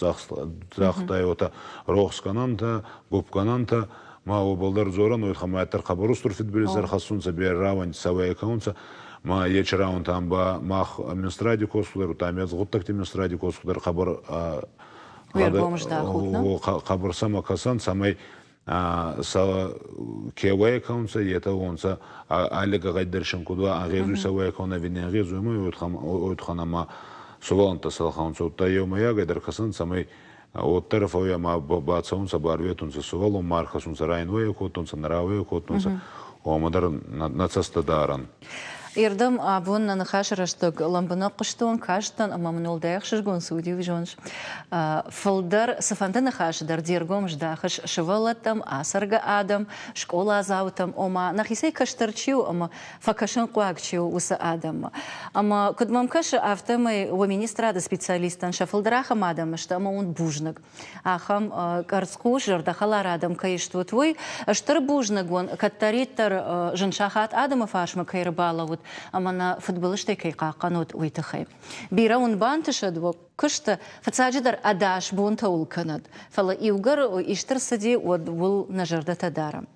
загътай, уотӕ рохсгӕнӕнтӕ, гопгӕнӕнтӕ, ма уобӕл дӕр дзорӕн, уой хӕмӕ ӕддӕр хъӕбӕр устур фидбилиз ӕрхӕссунцӕ, берӕ рауӕн цӕуӕй кӕнунцӕ. Ма ечи рауӕнтӕн ба мах Минстради косгутӕ, удта медгъуддӕгти Минстради косгутӕ хъӕбӕр хъӕбӕр сӕмӕ кӕсӕн, цӕмӕй сӕ ке уӕй кӕнунцӕ, етӕ уонцӕ алли гӕгъӕддӕр син куд уа, ӕнгъезуй сӕ уӕй кӕнун ӕви не нгъезуй, ӕма уой туххӕн ӕма сувӕллӕнттӕ цӕлхаунцӕ, удта еумӕйагӕй дӕр кӕсӕн, цӕмӕй уӕддӕр фӕууй ӕма бацӕунцӕ, барветунцӕ сувӕллон, ма ӕрхӕссунцӕ, райнуӕйӕ кодтонцӕ, нӕ рауӕйӕ кодтонцӕ, уомӕ дӕр нӕ цӕстӕ дарӕн. Ирдӕм абон нӕ ныхасы рӕстӕг лӕмбынӕг хъуыстон, кастӕн ӕмӕ мын уӕлдай ӕхсызгон цы уыди, уый зоныс. Фылдӕр цыфӕнды ныхасы дӕр де ргом здахыс сывӕллӕттӕм, ацӕргӕ адӕм, скъоладзаутӕм, ома нӕхицӕй кӕстӕр чи у ӕмӕ фӕкӕсынхъуаг чи у, уыцы адӕммӕ. Ӕмӕ куыд мӕм кӕсы, афтӕмӕй уӕ министрады специалисттӕн сӕ фылдӕр ахӕм адӕм сты ӕмӕ уын бузныг. Ахӕм къӕрцхъус, зӕрдӕхӕлар адӕм кӕй стут, уый стыр бузныг уын, кӕддӕриддӕр зын сахат адӕмы фарсмӕ кӕй ӕрбалӕуут ӕмӕ нӕ фыдбылызтӕй кӕй хъахъхъӕнут, уый тыххӕй. Бирӕ уын бантысӕд уӕ куысты, фыццаджыдӕр ӕдас бонтӕ уыл кӕнӕд, фӕлӕ иугӕр исты рцыди, уӕд уыл нӕ зӕрдӕтӕ дарӕм.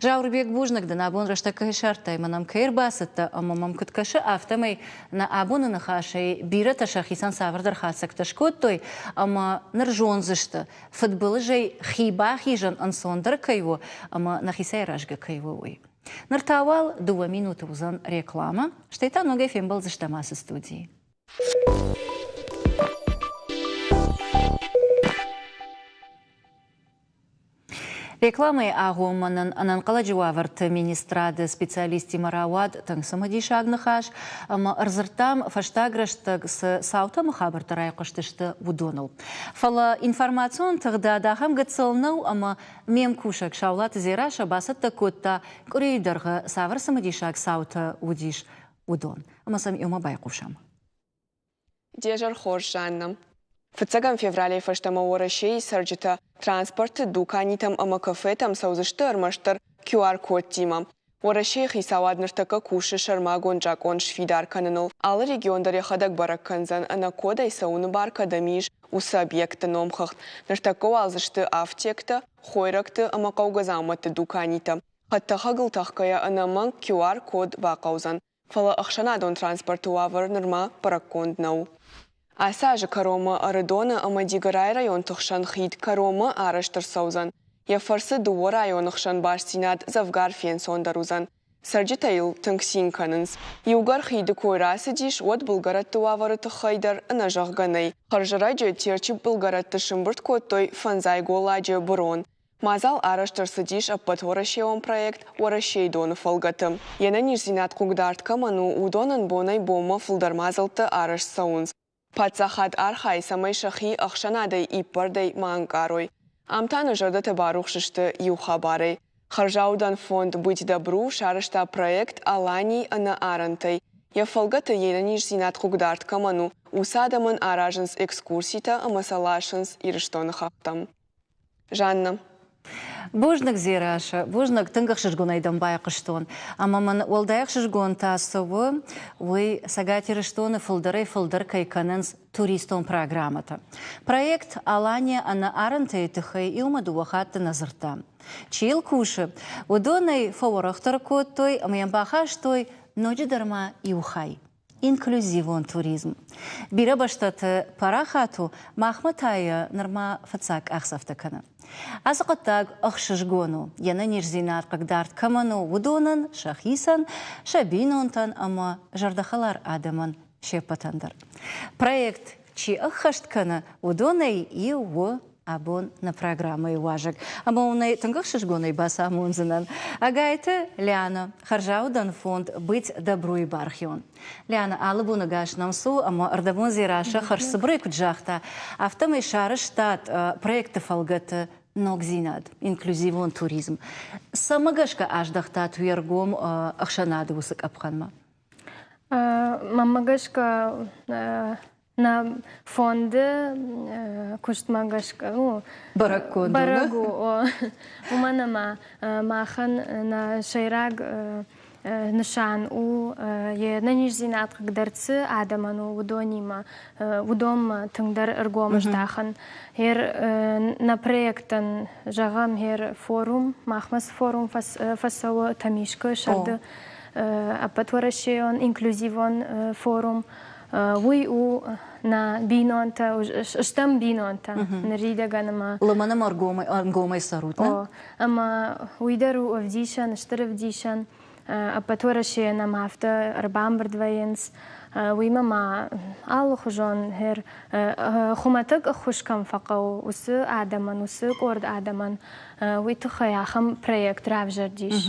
Зауырбег, бузныг дын, абон рӕстӕг кӕй ссардтай, мӕнӕм кӕй ӕрбацыдтӕ ӕмӕ мӕм куыд кӕсы, афтӕмӕй нӕ абоны ныхасӕй бирӕтӕ сӕхицӕн цавӕрдӕр хатдзӕгтӕ скодтой ӕмӕ ныр зондзысты, фыдбылызӕй хи бахизын ӕнцондӕр кӕй у ӕмӕ нӕхицӕй аразгӕ кӕй у, уый. Ныр та уал дыууӕ минуты уыдзӕн рекламӕ, стӕй та ногӕй фембӕлдзыстӕм ацы студийы. Рекламӕйы агъоммӕ нын ӕнӕнхъӕлӕджы уавӕрты министрады специалисттимӕ рауад тынг цымыдисаг ныхас ӕмӕ ӕрдзырдтам, фӕстаг рӕстӕг цы цаутӕ ӕмӕ хабӕрттӕ райхъуыстысты, уыдоныл. Фӕлӕ информацион тыгъдад ахӕм гыццыл нӕу ӕмӕ ме мкусӕг Саулаты Дзерассӕ бацӕттӕ кодта, къуырийы дӕргъы цавӕр цымыдисаг цаутӕ уыдис, уыдон. Ӕмӕ сӕм иумӕ байхъусӕм. Де зӕр хорз, Жанна. Фыццӕгӕм февралӕй фӕстӕмӕ Уӕрӕсейы цӕрджытӕ транспорты, дуканитӕм ӕмӕ кафетӕм цӕудзысты ӕрмӕстдӕр QR-кодтимӕ. Уӕрӕсейы хицауад ныртӕккӕ кусы сӕрмагонд закъон сфидар кӕныныл. Алы регион дӕр йӕхӕдӕг бӕрӕг кӕндзӕн, ӕнӕ кодӕй цӕуыны бар кӕдӕм ис, уыцы объектты номхыгъд. Ныртӕккӕ уал дзы сты афтектӕ, хойрӕгты ӕмӕ хъӕугӕ дзаумӕтты дуканитӕ. Хӕдтӕхӕгыл тӕхгӕйӕ ӕнӕмӕнг QR-код бахъӕудзӕн. Фӕлӕ ӕхсӕнадон транспорты уавӕр нырма бӕрӕггонд нӕу. Ацы азы кӕронмӕ Ӕрыдоны ӕмӕ Дигорайы районты хсӕн хид кӕронмӕ арӕзт ӕрцӕудзӕн. Йӕ фӕрцы дыууӕ районы хсӕн бастдзинад дзӕвгар фенцондӕр уыдзӕн. Цӕрджытӕ йыл тынг цин кӕнынц. Иугӕр хиды кой рацыдис, уӕд былгӕрӕтты уавӕры тыххӕй дӕр ӕнӕзӕгъгӕ нӕй. Хӕрзӕрӕджы Терчы былгӕрӕтты сымбырд кодтой фӕндзай голладжы бырон. Мадзал арӕзт ӕрцыдис ӕппӕтуӕрӕсеон проект Уӕрӕсейы доны фӕлгӕты. Йе нӕниздзинад хъыгдард кӕмӕн у, уыдонӕн бонӕй-бонмӕ фылдӕр мадзӕлттӕ арӕзт цӕуынц. Паддзахад архайы, цӕмӕй сӕхи ӕхсӕнадӕй иппӕрдӕй ма ӕнкъарой. Ам та нӕ зӕрдӕтӕ барухс сты иу хабарӕй. Хӕрзаудӕн фонд «Быть добру» сарӕзта проект «Алани ӕнӕ арӕнтӕй». Йӕ фӕлгӕты йе нӕниздзинад хъыгдард кӕмӕн у, уыцы адӕмӕн аразынц экскурситӕ ӕмӕ сӕ ласынц Ирыстоны хӕхтӕм. Жанна. Бузныг, Дзерассӕ, бузныг, тынг ӕхсызгонӕй дӕм байхъуыстон. Ӕмӕ мын уӕлдай ӕхсызгон та цы у, уый Цӕгат Ирыстоны фылдӕрӕй-фылдӕр кӕй кӕнынц туристон программӕтӕ. Проект «Алания ӕнӕ арӕнтӕ-йы тыххӕй иумӕ дыууӕ хатты нӕ дзырдтам. Чи йыл кусы, уыдон ӕй фӕуӕрӕхдӕр кодтой ӕмӕ йӕм бахастой ноджыдӕр ма иу хай. Инклюзивон туризм. Бирӕ бӕстӕты парахат у, махмӕ та йӕ нырма фыццаг къахдзӕфтӕ кӕны. Ацы хъуыддаг ӕхсызгон у, йе нӕниздзинад хъыгдард кӕмӕн у, уыдонӕн, сӕхицӕн, сӕ бинонтӕн ӕмӕ зӕрдӕхӕлар адӕмӕн се ппӕтӕн дӕр. Проект чи ӕххӕст кӕны, уыдонӕй иу у абон нӕ программӕйы уазӕг. Ӕмӕ уын ӕй тынг ӕхсызгонӕй бацамондзынӕн. Ӕгайты Лиана, хӕрзаудӕн фонд «Быть добру-йы бархион». Лиана, алы боны гас нӕм цу ӕмӕ ӕрдӕбон Дзерассӕ хӕрзцыбырӕй куыд загъта, афтӕмӕй сарӕзтат проекты фӕлгӕты ногдзинад, инклюзивон туризм. Цӕмӕ гӕсгӕ аздӕхтат уе ргом ӕхсӕнады уыцы къӕпхӕнмӕ? Мӕнмӕ гӕсгӕ нӕ фонды куыстмӕ гӕсгӕ у бӕрӕггонд бӕрӕг у, уымӕн ӕмӕ махӕн нӕ сӕйраг нысан у йе нӕниздзинад хъыгдард цы адӕмӕн у, уыдонимӕ уыдонмӕ тынгдӕр ӕргом здахын. Гъер нӕ проектӕн, зӕгъӕм, гъер форум, махмӕ цы форум фӕцӕуы Тӕмискъы сӕрды ӕппӕтуӕрӕсейон инклюзивон форум. Уый у нӕ бинонтӕ, стӕм бинонтӕ ныридӕгӕн ӕмӕ Лымӕн ӕмӕ ӕргомӕй цӕрут, нӕ? Ӕмӕ уый дӕр у ӕвдисӕн, стыр ӕвдисӕн. Ӕппӕт Уӕрӕсейӕн ӕм афтӕ ӕрбамбырд вӕййынц. Уыимӕ ма алыхуызон хуымӕтӕг ӕххуыс кӕм фӕхъӕуы, уыцы адӕмӕн, уыцы къорд адӕмӕн, уый тыххӕй ахӕм проект равзӕрдис.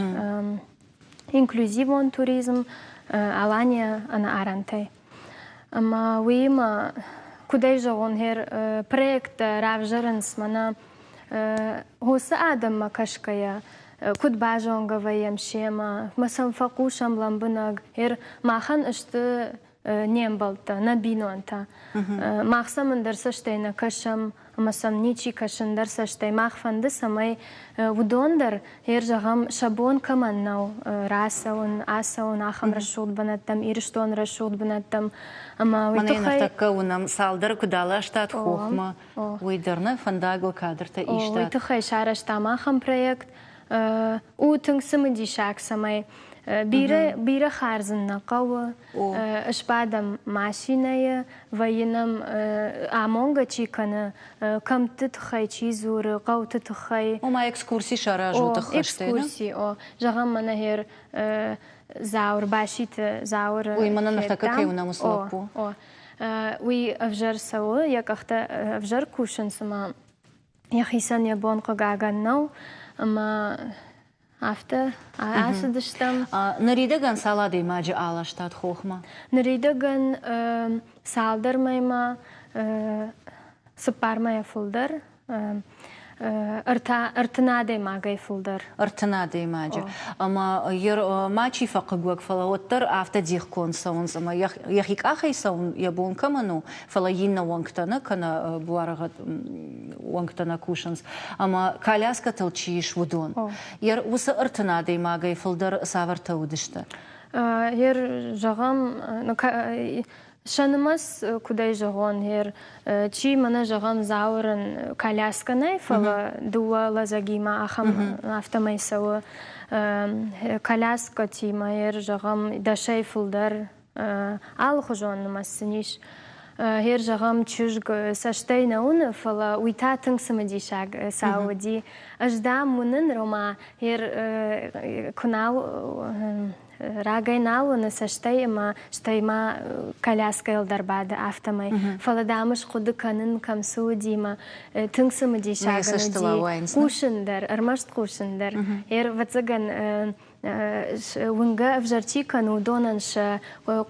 Инклюзивон туризм. Алания ӕнӕарӕнтӕй. Ӕмӕ уыимӕ, куыдӕй зӕгъон, гъер проекттӕ равзӕрынц мӕнӕ уыцы адӕммӕ кӕсгӕйӕ, куыд базонгӕ вӕййӕм семӕ, мӕ сӕм фӕхъусӕм лӕмбынӕг. Гъер махӕн сты не мбӕлттӕ, нӕ бинонтӕ. Мах сӕм ӕндӕр цӕстӕй нӕ кӕсӕм, ӕмӕ сӕм ничи кӕсы ӕндӕр цӕстӕй. Мах фӕнды, цӕмӕй уыдон дӕр, гъер зӕгъӕм, сӕ бон кӕмӕн нӕу рацӕуын, ацӕуын ахӕм рӕсугъд бынӕттӕм, Ирыстоны рӕсугъд бынӕттӕм. Ӕмӕ уый тыххӕй... Ныртӕккӕ уынӕм, цалдӕр куыд аластат хохмӕ, уый дӕр нӕ фӕндагыл кадртӕ истат. Уый тыххӕй сарӕзтам ахӕм проект. У тынг цымыдисаг, цӕмӕй бирӕ, бирӕ хардз ын нӕ хъӕуы. Сбадӕм машинӕйы, вӕййы нӕм амонгӕ чи кӕны, кӕмтты тыххӕй чи дзуры, хъӕуты тыххӕй. Ома экскурси саразут ӕххӕстӕй, Экскурси, о. Зӕгъӕм, мӕнӕ гъер Зауыр, Баситы Зауыры Уый мӕнӕ ныртӕккӕ кӕй уынӕм, уыцы лӕппу. О, Уый ӕвзӕр цӕуы, йӕ къӕхтӕ ӕвзӕр кусынц ӕмӕ йӕхицӕн йӕ бон хъыгагӕн нӕу, ӕмӕ афтӕ ацыдыстӕм. Ныридӕгӕн цал адӕймаджы аластат хохмӕ? Ныридӕгӕн цалдӕр мӕймӕ, цыппар мӕйӕ фылдӕр, 30 адӕймагӕй фылдӕр. 30 адӕймаджы. Ӕмӕ мачи фӕхъыг фӕлӕ уӕддӕр афтӕ дихгонд цӕуынц, ӕмӕ йӕхи къахӕй цӕуын йӕ бон кӕмӕн у, фӕлӕ иннӕ уӕнгтӕ нӕ кӕнӕ буарыгъӕд уӕнгтӕ нӕ кусынц, ӕмӕ коляскӕтыл чи ис, уыдон. Уыцы 30 адӕймагӕй фылдӕр цавӕртӕ уыдысты? Ер, зӕгъӕм, сӕ нымӕц, куыдӕй зӕгъон, ер, чи мӕнӕ зӕгъӕм, Зауырын коляскӕ нӕй, фӕлӕ дыууӕ лӕдзӕгимӕ ахӕм афтӕмӕй цӕуы. Коляскӕтимӕ, ер, зӕгъӕм, дӕсӕй фылдӕр алыхуызон нымӕц сын ис. Гъер, зӕгъӕм, чызг цӕстӕй нӕ уыны, фӕлӕ уый та тынг цымыдисаг цау уыди. Ӕз, дам, уынын, Рома, гъер куы нал рагӕй нал уыны цӕстӕй ӕмӕ стӕй ма коляскӕйыл дӕр бады, афтӕмӕй. Фӕлӕ, дам, ӕз хъуыды кӕнын, кӕм цы уыди мӕ тынг цымыдисаг ын уыди хъусын дӕр, ӕрмӕст хъусын дӕр. Гъер, ӕвӕццӕгӕн, уынгӕ ӕвзӕр чи кӕны, уыдонӕн сӕ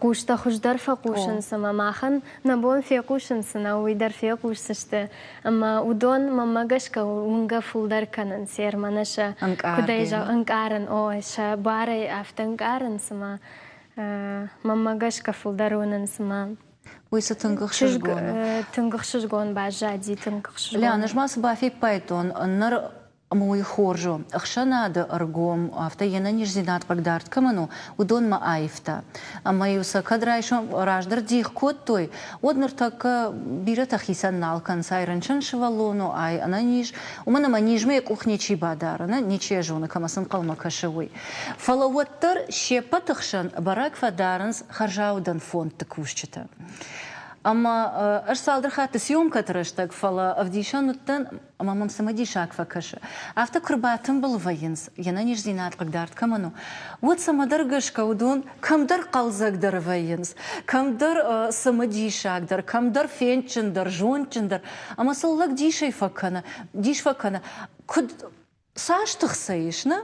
хъустӕ хуыздӕр фӕхъусынц ӕмӕ махӕн нӕ бон фехъусын цы нӕу, уый дӕр фехъусдзысты. Ӕмӕ уыдон, мӕнмӕ гӕсгӕ, уынгӕ фылдӕр кӕнынц, ӕрмӕнӕ сӕ куыдӕй ӕнкъарын, о, сӕ барӕй афтӕ ӕнкъарынц ӕмӕ мӕнмӕ гӕсгӕ фылдӕр уынынц ӕмӕ Уый цы тынг ӕхсызгон у. Тынг ӕхсызгон баззади, тынг ӕхсызгон. Лиан, ӕз ма цы бафиппайдтон, ныр ӕмӕ уый хорз у. Ӕхсӕнады ӕргом, афтӕ йе нӕниздзинад хъыгдард кӕмӕн у, уыдонмӕ аивта. Ӕмӕ-иу сӕ кӕд райсом раздӕр дих кодтой, уӕд ныртӕккӕ бирӕтӕ хицӕн нал кӕнынц, ай рынчын сывӕллон у, ай ӕнӕниз, уымӕн ӕмӕ низмӕ йӕ къух ничи бадары, нӕ, ничи йӕ зоны, кӕмӕ цы нхъӕлмӕ кӕсы, уый. Фӕлӕ уӕддӕр се ппӕты хсӕн бӕрӕг фӕдарынц хӕрзаудӕн фондты кусджытӕ. Ӕмӕ ӕз цалдӕр хатты съемкӕты рӕстӕг, фӕлӕ ӕвдисӕн уыдтӕн, ӕмӕ мӕм цымыдисаг фӕкӕсы. Афтӕ куы рбатымбыл вӕййынц, йе нӕниздзинад хъыгдард кӕмӕн у, уӕд цӕмӕдӕр гӕсгӕ уыдон кӕмдӕр хъӕлдзӕгдӕр вӕййынц, кӕмдӕр цымыдисагдӕр, кӕмдӕр фендджындӕр, зондджындӕр, ӕмӕ сыл лӕг дисӕй фӕкӕны, дис фӕкӕны, куыд цас тых сӕ ис, нӕ?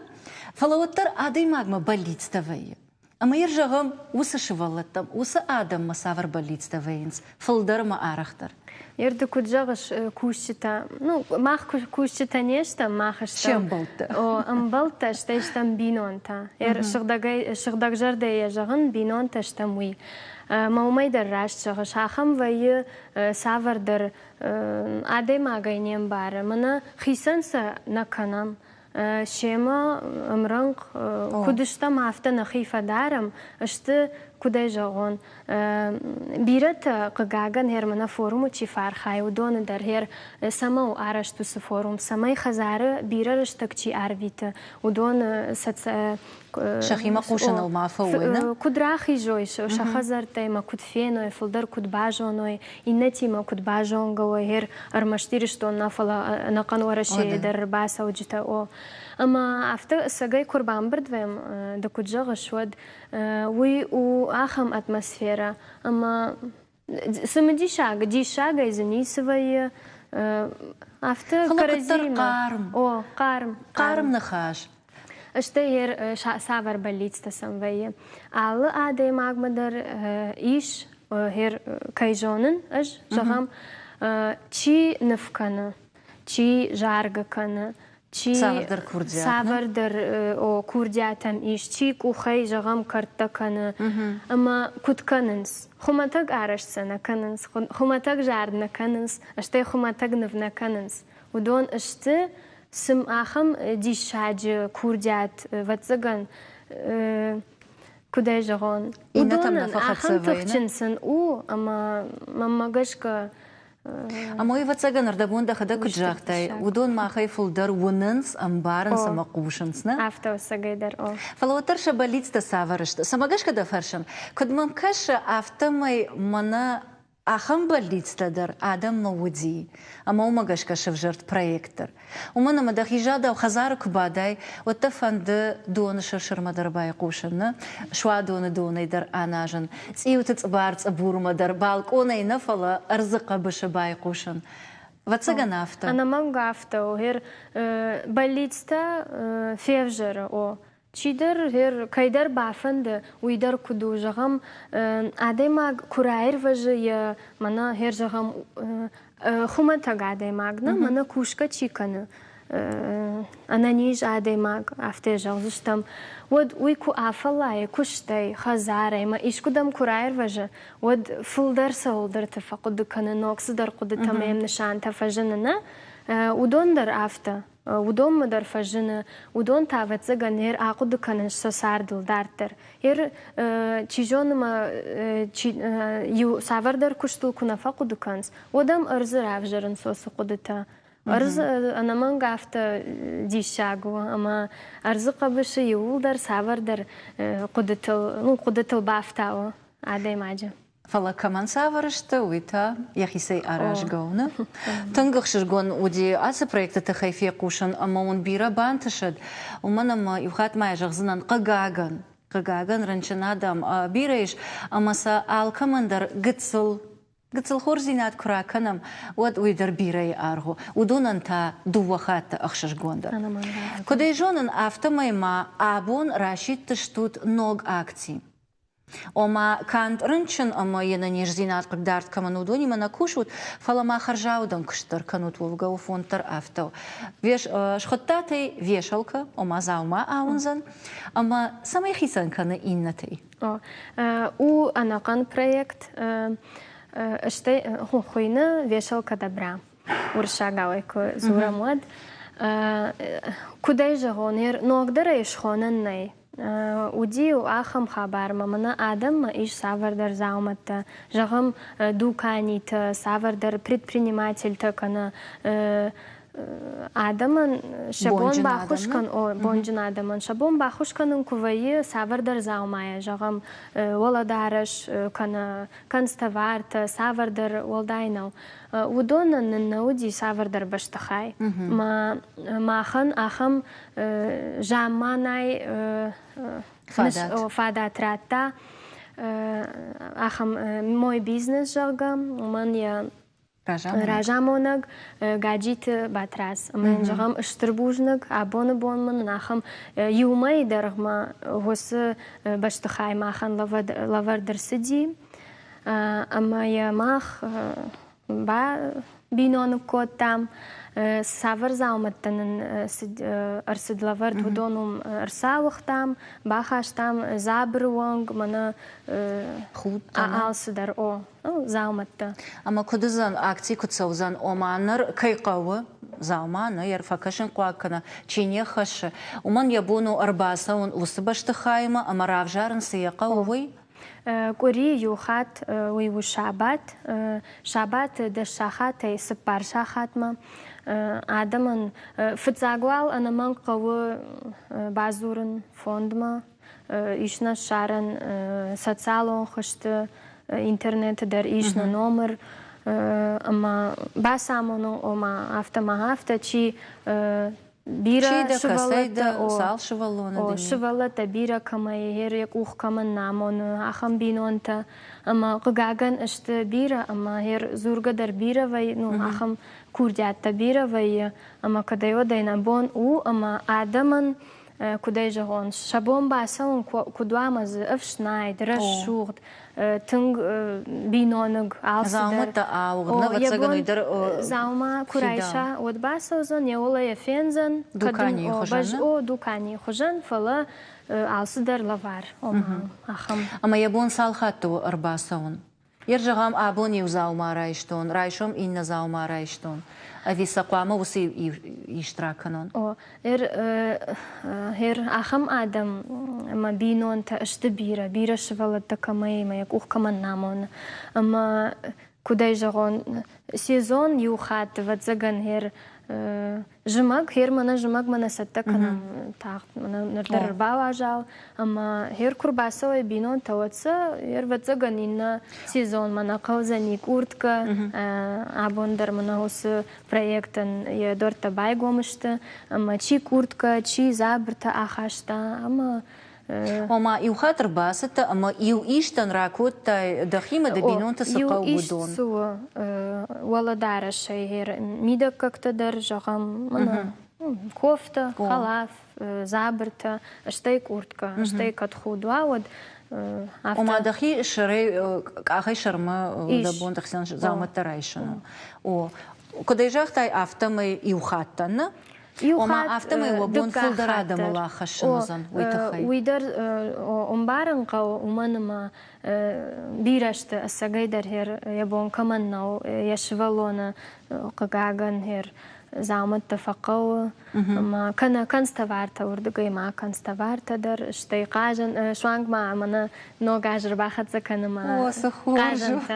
Фӕлӕ уӕддӕр адӕймагмӕ бӕллицтӕ вӕййы. Ӕмӕ йыр зӕгъӕм, уыцы сывӕллӕттӕм, уыцы адӕммӕ цавӕр бӕллицтӕ вӕййынц фылдӕр ӕмӕ арӕхдӕр? Ер ды куыд зӕгъыс, кусджытӕ, ну, мах кусджытӕ не стӕм, мах стӕм. Се мбӕлттӕ. О, ӕмбӕлттӕ, стӕй стӕм бинонтӕ. Ер сыгъдӕгӕй, сыгъдӕгзӕрдӕйӕ зӕгъын, бинонтӕ стӕм уый. Мӕ уымӕй дӕр раст зӕгъыс, ахӕм вӕййы цавӕрдӕр адӕймагӕй не мбары. Мӕнӕ хицӕн сӕ нӕ кӕнӕм. Семӕ ӕмрӕнхъ куыд стӕм, афтӕ нӕхи фӕдарӕм, сты, куыдӕй зӕгъон, бирӕтӕ, хъыгагӕн, гъер мӕнӕ форумы чи фӕархайы, уыдоны дӕр гъер цӕмӕ у арӕзт уыцы форум, цӕмӕй хӕдзары бирӕ рӕстӕг чи арвиты, уыдоны Сӕхимӕ хъусыныл ма фӕуой, нӕ? Куыд рахизой сӕ хӕдзӕрттӕй ма куыд феной, фылдӕр куыд базоной, иннӕтимӕ куыд базонгӕ уой, гъер ӕрмӕст Ирыстон нӕ, фӕлӕ ӕнӕхъӕн Уӕрӕсейы дӕр ӕрбацӕуджытӕ, о. Ӕмӕ афтӕ ӕцӕгӕй куы ӕрбамбырд вӕййӕм, ды куыд зӕгъыс, уӕд уый у ахӕм атмосферӕ, ӕмӕ цымыдисаг, диссагӕй дзы ницы вӕййы. Афтӕ кӕрӕдзиимӕ. Хъарм. О, хъарм. Хъарм ныхас. Стӕй йе цавӕр бӕллицтӕ сӕм вӕййы. Алы адӕймагмӕ дӕр ис, кӕй зонын ӕз, зӕгъӕм, чи ныв кӕны, чи заргӕ кӕны, чи цавӕрдӕр курдиат, цавӕрдӕр о, курдиатӕм ис, чи къухӕй, зӕгъӕм, кӕрдтӕ кӕны. Ӕмӕ куыд кӕнынц? Хуымӕтӕг арӕзт сӕ нӕ кӕнынц, хуымӕтӕг зард нӕ кӕнынц, стӕй хуымӕтӕг ныв нӕ кӕнынц. Уыдон сты цым ахӕм диссаджы курдиат, ӕвӕццӕгӕн, куыд ӕй зӕгъон, уыдонӕн ахӕм тыхджын сын у, ӕмӕ мӕнмӕ гӕсгӕ Ӕмӕ ӕвӕццӕгӕн, ӕрдӕбон дӕхӕдӕг куыд загътай, уыдон махӕй фылдӕр уынынц, ӕмбарынц ӕмӕ хъусынц, нӕ? Афтӕ ӕцӕгӕй дӕр, о. Фӕлӕ уӕддӕр сӕ бӕллицтӕ цавӕр сты? Цӕмӕ гӕсгӕ дӕ фӕрсын? Куыд мӕм кӕсы, афтӕмӕй мӕнӕ ахӕм бӕллицтӕ дӕр адӕммӕ уыди, ӕмӕ уымӕ гӕсгӕ сӕвзӕрд проект дӕр. Уымӕн ӕмӕ дӕхи задау хӕдзары куы бадай, уӕд дӕ фӕнды доны сыр-сырмӕ дӕр байхъусын, нӕ? Суадоны донӕй дӕр аназын, цъиуты цъыбар-цъыбурмӕ дӕр балкъонӕй нӕ, фӕлӕ ӕрдзы хъӕбысы байхъусын. Ӕвӕццӕгӕн афтӕ. Ӕнӕмӕнг афтӕ у. Гъер бӕллицтӕ февзӕры, о. Чидӕр, гъер кӕйдӕр бафӕнды, уый дӕр куыд у, зӕгъӕм, адӕймаг куы раирвӕзы йӕ, мӕнӕ, гъер зӕгъӕм, хуымӕтӕг адӕймаг, нӕ, мӕнӕ кусгӕ чи кӕны, ӕнӕниз адӕймаг, афтӕ зӕгъдзыстӕм, уӕд уый куы афӕллайы куыстӕй, хӕдзарӕй ӕмӕ искуыдӕм куы раирвӕзы, уӕд фылдӕр цӕуылдӕрты фӕхъуыды кӕны, ног цыдӕр хъуыдытӕ ӕмӕ йӕм нысантӕ фӕзыны, нӕ? Уыдон дӕр афтӕ. Уыдонмӕ дӕр фӕзыны, уыдон та, ӕвӕццӕгӕн, ер ахъуыды кӕнынц сӕ цардыл дарддӕр. Ер, чи зоны ма, чи, иу цавӕрдӕр куыстыл куы нӕ фӕхъуыды кӕнынц, уӕд ӕм ӕрдзы равзӕрынц уыцы хъуыдытӕ. Ӕрдз ӕнӕмӕнг афтӕ диссаг у, ӕмӕ ӕрдзы хъӕбысы иууылдӕр цавӕрдӕр хъуыдытыл, ну, хъуыдытыл бафтауы адӕймаджы. Фӕлӕ кӕмӕн цавӕр сты, уый та йӕхицӕй аразгӕ у, нӕ? Тынг ӕхсызгон уыди ацы проекты тыххӕй фехъусын ӕмӕ уын бирӕ бантысӕд, уымӕн ӕмӕ иу хатт ма йӕ зӕгъдзынӕн, хъыгагӕн, хъыгагӕн рынчын адӕм бирӕ ис ӕмӕ сӕ алкӕмӕн дӕр гыццыл гыццыл хорздзинад куы ракӕнӕм, уӕд уый дӕр бирӕйы аргъ у. Уыдонӕн та дыууӕ хатты ӕхсызгондӕр. Куыд ӕй зонын, афтӕмӕй ма абон расидтыстут ног акци. Ома, канд рынчын ӕмӕ йе нӕниздзинад хъыгдард кӕмӕн, уыдонимӕ нӕ кусут, фӕлӕ ма хӕрзаудӕн куыст дӕр кӕнут, уӕвгӕ у фонд дӕр афтӕ у. Схуыдтат ӕй вешалкӕ, ома дзаума ауындзӕн, ӕмӕ цӕмӕй хицӕн кӕны иннӕтӕй? У ӕнӕхъӕн проект, стӕй хуыйны «Вешалка добра». Уырыссагау ӕй куы дзурӕм, уӕд. Куыд ӕй зӕгъон, ногдӕр ӕй схонӕн нӕй. Уыди-иу ахӕм хабармӕ, мӕнӕ адӕммӕ ис цавӕрдӕр дзаумӕттӕ, зӕгъӕм, дуканитӕ, цавӕрдӕр предпринимательтӕ кӕнӕ адӕмӕн сӕ бон баххуыс кӕн, о, бонджын адӕмӕн сӕ бон баххуыс кӕнын куы вӕййы цавӕрдӕр дзаумайӕ, зӕгъӕм, уӕлӕдарӕс кӕнӕ канцтовартӕ, цавӕрдӕр уӕлдай нӕу. Уыдонӕн нын нӕ уыди цавӕрдӕр бӕстыхай. Махӕн ахӕм замманай фадат радта ахӕм мой бизнес, зӕгъгӕ, уымӕн йӕ разамонӕг Гаджиты Батрадз. Ӕмӕ йын зӕгъӕм стыр бузныг, абоны бон мын ахӕм иу мӕйы дӕргъмӕ уыцы бӕстыхай махӕн лӕвӕрд ӕрцыди. Ӕмӕ йӕ мах биноныг кодтам, цавӕр дзаумӕттӕ нын ӕрцыд лӕвӕрд, уыдон уым ӕрцауыгътам, бахастам дзабыры онг, мӕнӕ алцыдӕр, о, дзаумӕттӕ. Ӕмӕ куыд уыдзӕн, акци куыд цӕудзӕн, ома ныр кӕй хъӕуы дзаума, нӕ йӕ фӕкӕсынхъуаг кӕнӕ чи не ххӕссы, уымӕн йӕ бон у ӕрбацӕуын уыцы бӕстыхаймӕ ӕмӕ равзарын, цы йӕ хъӕуы, уый? Къуыри иу хатт, уый у сабат. Сабаты 10 сахатӕй 4 сахатмӕ адӕмӕн фыццаг уал ӕнӕмӕнг хъӕуы бадзурын фондмӕ. Ис нӕ ссарӕн социалон хызты, интернеты дӕр ис нӕ номыр ӕмӕ бацамонын, ома афтӕ ма афтӕ, чи бирӕ сывӕллӕттӕ, цал сывӕллоны дын сывӕллӕттӕ бирӕ кӕмӕй, йӕ къух кӕмӕн нӕ амоны, ахӕм бинонтӕ. Ӕмӕ хъыгагӕн сты бирӕ, ӕмӕ йӕ дзургӕ дӕр бирӕ вӕййы, ну, ахӕм курдиаттӕ бирӕ вӕййы, ӕмӕ кӕдӕй-уӕдӕй нӕ бон у, ӕмӕ адӕмӕн. Куыд ӕй зӕгъон, сӕ бон бацӕуын куыд уа ӕмӕ дзы ӕфснайд, рӕсугъд, тынг биноныг алцыдӕр. Дзаумӕттӕ ауыгъд, ӕвӕццӕгӕн, уый дӕр Дзаума куы райса, уӕд бацӕудзӕн, йӕ уӕлӕ йӕ фендзӕн. Дуканийы хуызӕн? О, дуканийы хуызӕн, фӕлӕ алцыдӕр лӕвар, ома ахӕм. Ӕмӕ йӕ бон цал хатты у ӕрбацӕуын? Йер зӕгъӕм, абон иу дзаума райстон, райсом иннӕ дзаума райстон. Ӕви сӕ хъуамӕ уыцы ист ракӕнон? О, ер ахӕм адӕм ӕмӕ бинонтӕ сты бирӕ, бирӕ сывӕллӕттӕ кӕмӕй ӕмӕ йӕ къух кӕмӕн нӕ амоны. Ӕмӕ куыд ӕй зӕгъон, сезон иу хатт, ӕвӕццӕгӕн, ер Зымӕг, хер мӕнӕ зымӕгмӕ нӕ цӕттӕ кӕнӕм тагъд, мӕнӕ ныр дӕр ӕрбауазал, ӕмӕ хер куы рбацӕуой бинонтӕ, уӕд сӕ ӕрвӕццӕгӕн иннӕ сезон мӕнӕ хъӕудзӕни къурткӕ, абон дӕр мӕнӕ уыцы проектӕн йӕ дуӕрттӕ байгом сты, ӕмӕ чи къурткӕ, чи дзабыртӕ ахаста, ӕмӕ Ома, иу хатт ӕрбацыдтӕ ӕмӕ иу истӕн ракодтай дӕхимӕ, дӕ бинонты цы хъӕуы, уыдон. Иу ист цы у уӕлӕдарӕсӕй, мидӕггӕгтӕ дӕр, зӕгъӕм, мӕнӕ кофтӕ, хӕлаф, дзабыртӕ, стӕй къурткӕ, стӕй кӕд худ уа, уӕд афтӕ. Ома, дӕхи сӕрӕй, къахӕй сӕрмӕ дӕ бон дӕхицӕн дзаумӕттӕ райсын у. О, куыд ӕй загътай, афтӕмӕй иу хаттӕн нӕ, Иу Ома, хатт афтӕмӕй уӕ бон дыккаг фылдӕр хатт адӕмыл дӕр. аххӕссын О, уыдзӕн уый тыххӕй. Уый дӕр ӕмбарын хъӕуы, уымӕн ӕмӕ бирӕ сты ӕцӕгӕйдӕр йӕ бон кӕмӕн нӕу, йӕ сывӕллоны хъыгагӕн хер дзаумӕттӕ фӕхъӕуы ӕмӕ кӕнӕ канцтовартӕ уырдыгӕй ма канцтовартӕ дӕр, стӕй хъазӕн, суанг ма мӕнӕ ног аз ӕрбахӕццӕ кӕны ма О, цы хорз у! хъазӕнтӕ,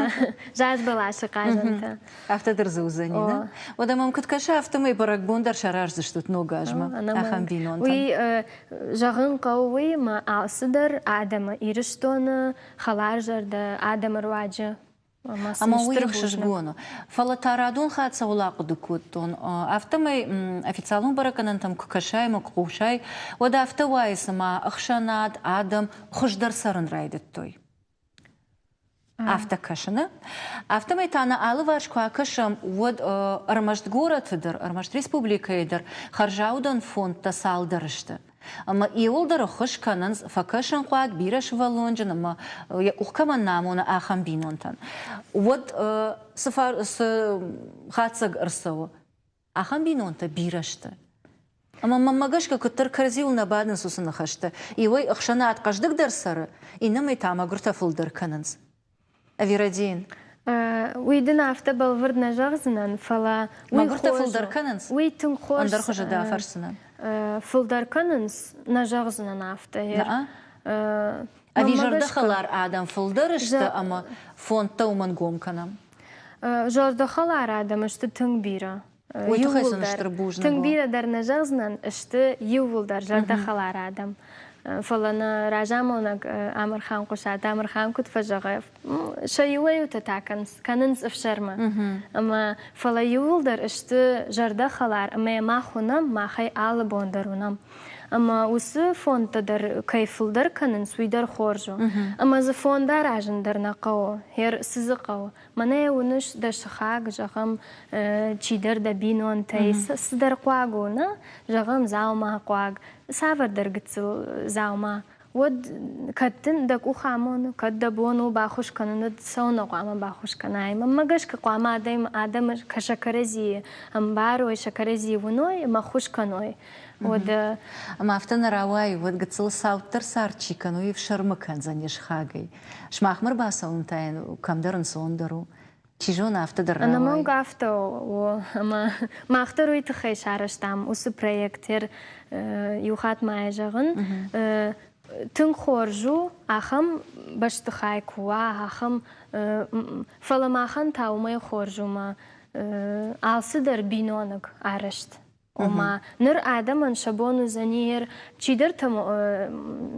заз бӕласы хъазӕнтӕ. Афтӕ дӕр дзы уыдзӕни, нӕ? Уӕдӕ мӕм куыд кӕсы, афтӕмӕй бӕрӕгбон дӕр сараздзыстут ног азмӕ ахӕм бинонтӕн. Уый зӕгъын хъӕуы уый, ӕмӕ алцыдӕр адӕмы Ирыстоны хӕларзӕрдӕ адӕмы руаджы. Ӕмӕ уый ӕхсызгон у. Фӕлӕ та радон хатт цӕуыл ахъуыды кодтон, афтӕмӕй официалон бӕрӕггӕнӕнтӕм куы кӕсай ӕмӕ куы хъусай, уӕд афтӕ уайы, цыма ӕхсӕнад, адӕм хуыздӕр цӕрын райдыдтой. Афтӕ кӕсыны. Афтӕмӕй та нӕ алыварс куы акӕсӕм, уӕд ӕрмӕст горӕты дӕр, ӕрмӕст республикӕйы дӕр хӕрзаудӕн фондтӕ цалдӕр сты. Ӕмӕ иуылдӕр ӕххуыс кӕнынц фӕкӕсынхъуаг, бирӕсывӕллонджын ӕмӕ йӕ къух кӕмӕн нӕ амоны, ахӕм бинонтӕн. Уӕд цы хатдзӕг ӕрцӕуы? Ахӕм бинонтӕ бирӕ сты. Ӕмӕ мӕнмӕ гӕсгӕ куыддӕр кӕрӕдзиуыл нӕ бадынц уыцы ныхӕстӕ. Иуӕй ӕхсӕнад хъӕздыгдӕр цӕры, иннӕмӕй та мӕгуыртӕ фылдӕр кӕнынц. Ӕви рӕдийын? Уый дын афтӕ бӕлвырд нӕ зӕгъдзынӕн, фӕлӕ уый Мӕгуыртӕ фылдӕр кӕнынц? Уый тынг хорз. Ӕндӕр хуызы дӕ афӕрсдзынӕн. Фылдӕр кӕнынц, нӕ зӕгъдзынӕн афтӕ. Ӕви зӕрдӕхӕлар адӕм фылдӕр сты ӕмӕ фондтӕ уымӕн гом кӕнӕм? Зӕрдӕхӕлар адӕм сты тынг бирӕ. Уый тыххӕй сын стыр бузныг. Тынг бирӕ дӕр нӕ зӕгъдзынӕн, сты иууылдӕр зӕрдӕхӕлар адӕм. Фӕлӕ нӕ разамонӕг Амырхан Хъуысаты Амырхан куыд фӕзӕгъы, сӕ иуӕй-иутӕ та кӕнынц ӕфсӕрмы. Ӕмӕ фӕлӕ иууылдӕр сты зӕрдӕхӕлар ӕмӕ йӕ мах уынӕм, мах ӕй алы бон дӕр уынӕм. Ӕмӕ уыцы фондтӕ дӕр кӕй фылдӕр кӕнынц, уый дӕр хорз у. Ӕмӕ дзы фонд аразын дӕр нӕ хъӕуы. Хер, цы дзы хъӕуы? Мӕнӕ йӕ уыныс дӕ сыхаг, зӕгъӕм, чидӕр дӕ бинонтӕй цыдӕр хъуаг у, нӕ? Зӕгъӕм, дзаума хъуаг, цавӕрдӕр гыццыл дзаума. Уӕд кӕд дын дӕ къух амоны, кӕд дӕ бон у баххуыс кӕнын, уӕд цӕуылнӕ хъуамӕ баххуыс кӕнай? Мӕнмӕ гӕсгӕ хъуамӕ адӕм адӕмы сӕ кӕрӕдзийы ӕмбарой, сӕ кӕрӕдзийы уыной ӕмӕ ӕххуыс кӕной. Уӕд Ӕмӕ афтӕ нӕ рауайы, уӕд гыццыл цауддӕр цард чи кӕны, уый ӕфсӕрмы кӕндзӕн йе сыхагӕй. Сымахмӕ ӕрбацӕуын та йын кӕмдӕр ӕнцондӕр у. Чи зоны, афтӕ дӕр рауайы. Ӕнӕмӕнг афтӕ у, ӕмӕ мах дӕр уый тыххӕй сарӕзтам уыцы проект. Иу хатт ма йӕ зӕгъын, тынг хорз у, ахӕм бӕстыхай куы уа, ахӕм, фӕлӕ махӕн та уымӕй хорз у, мӕ алцыдӕр биноныг арӕзт. Ома ныр адӕмӕн сӕ бон уыдзӕни чидӕртӕ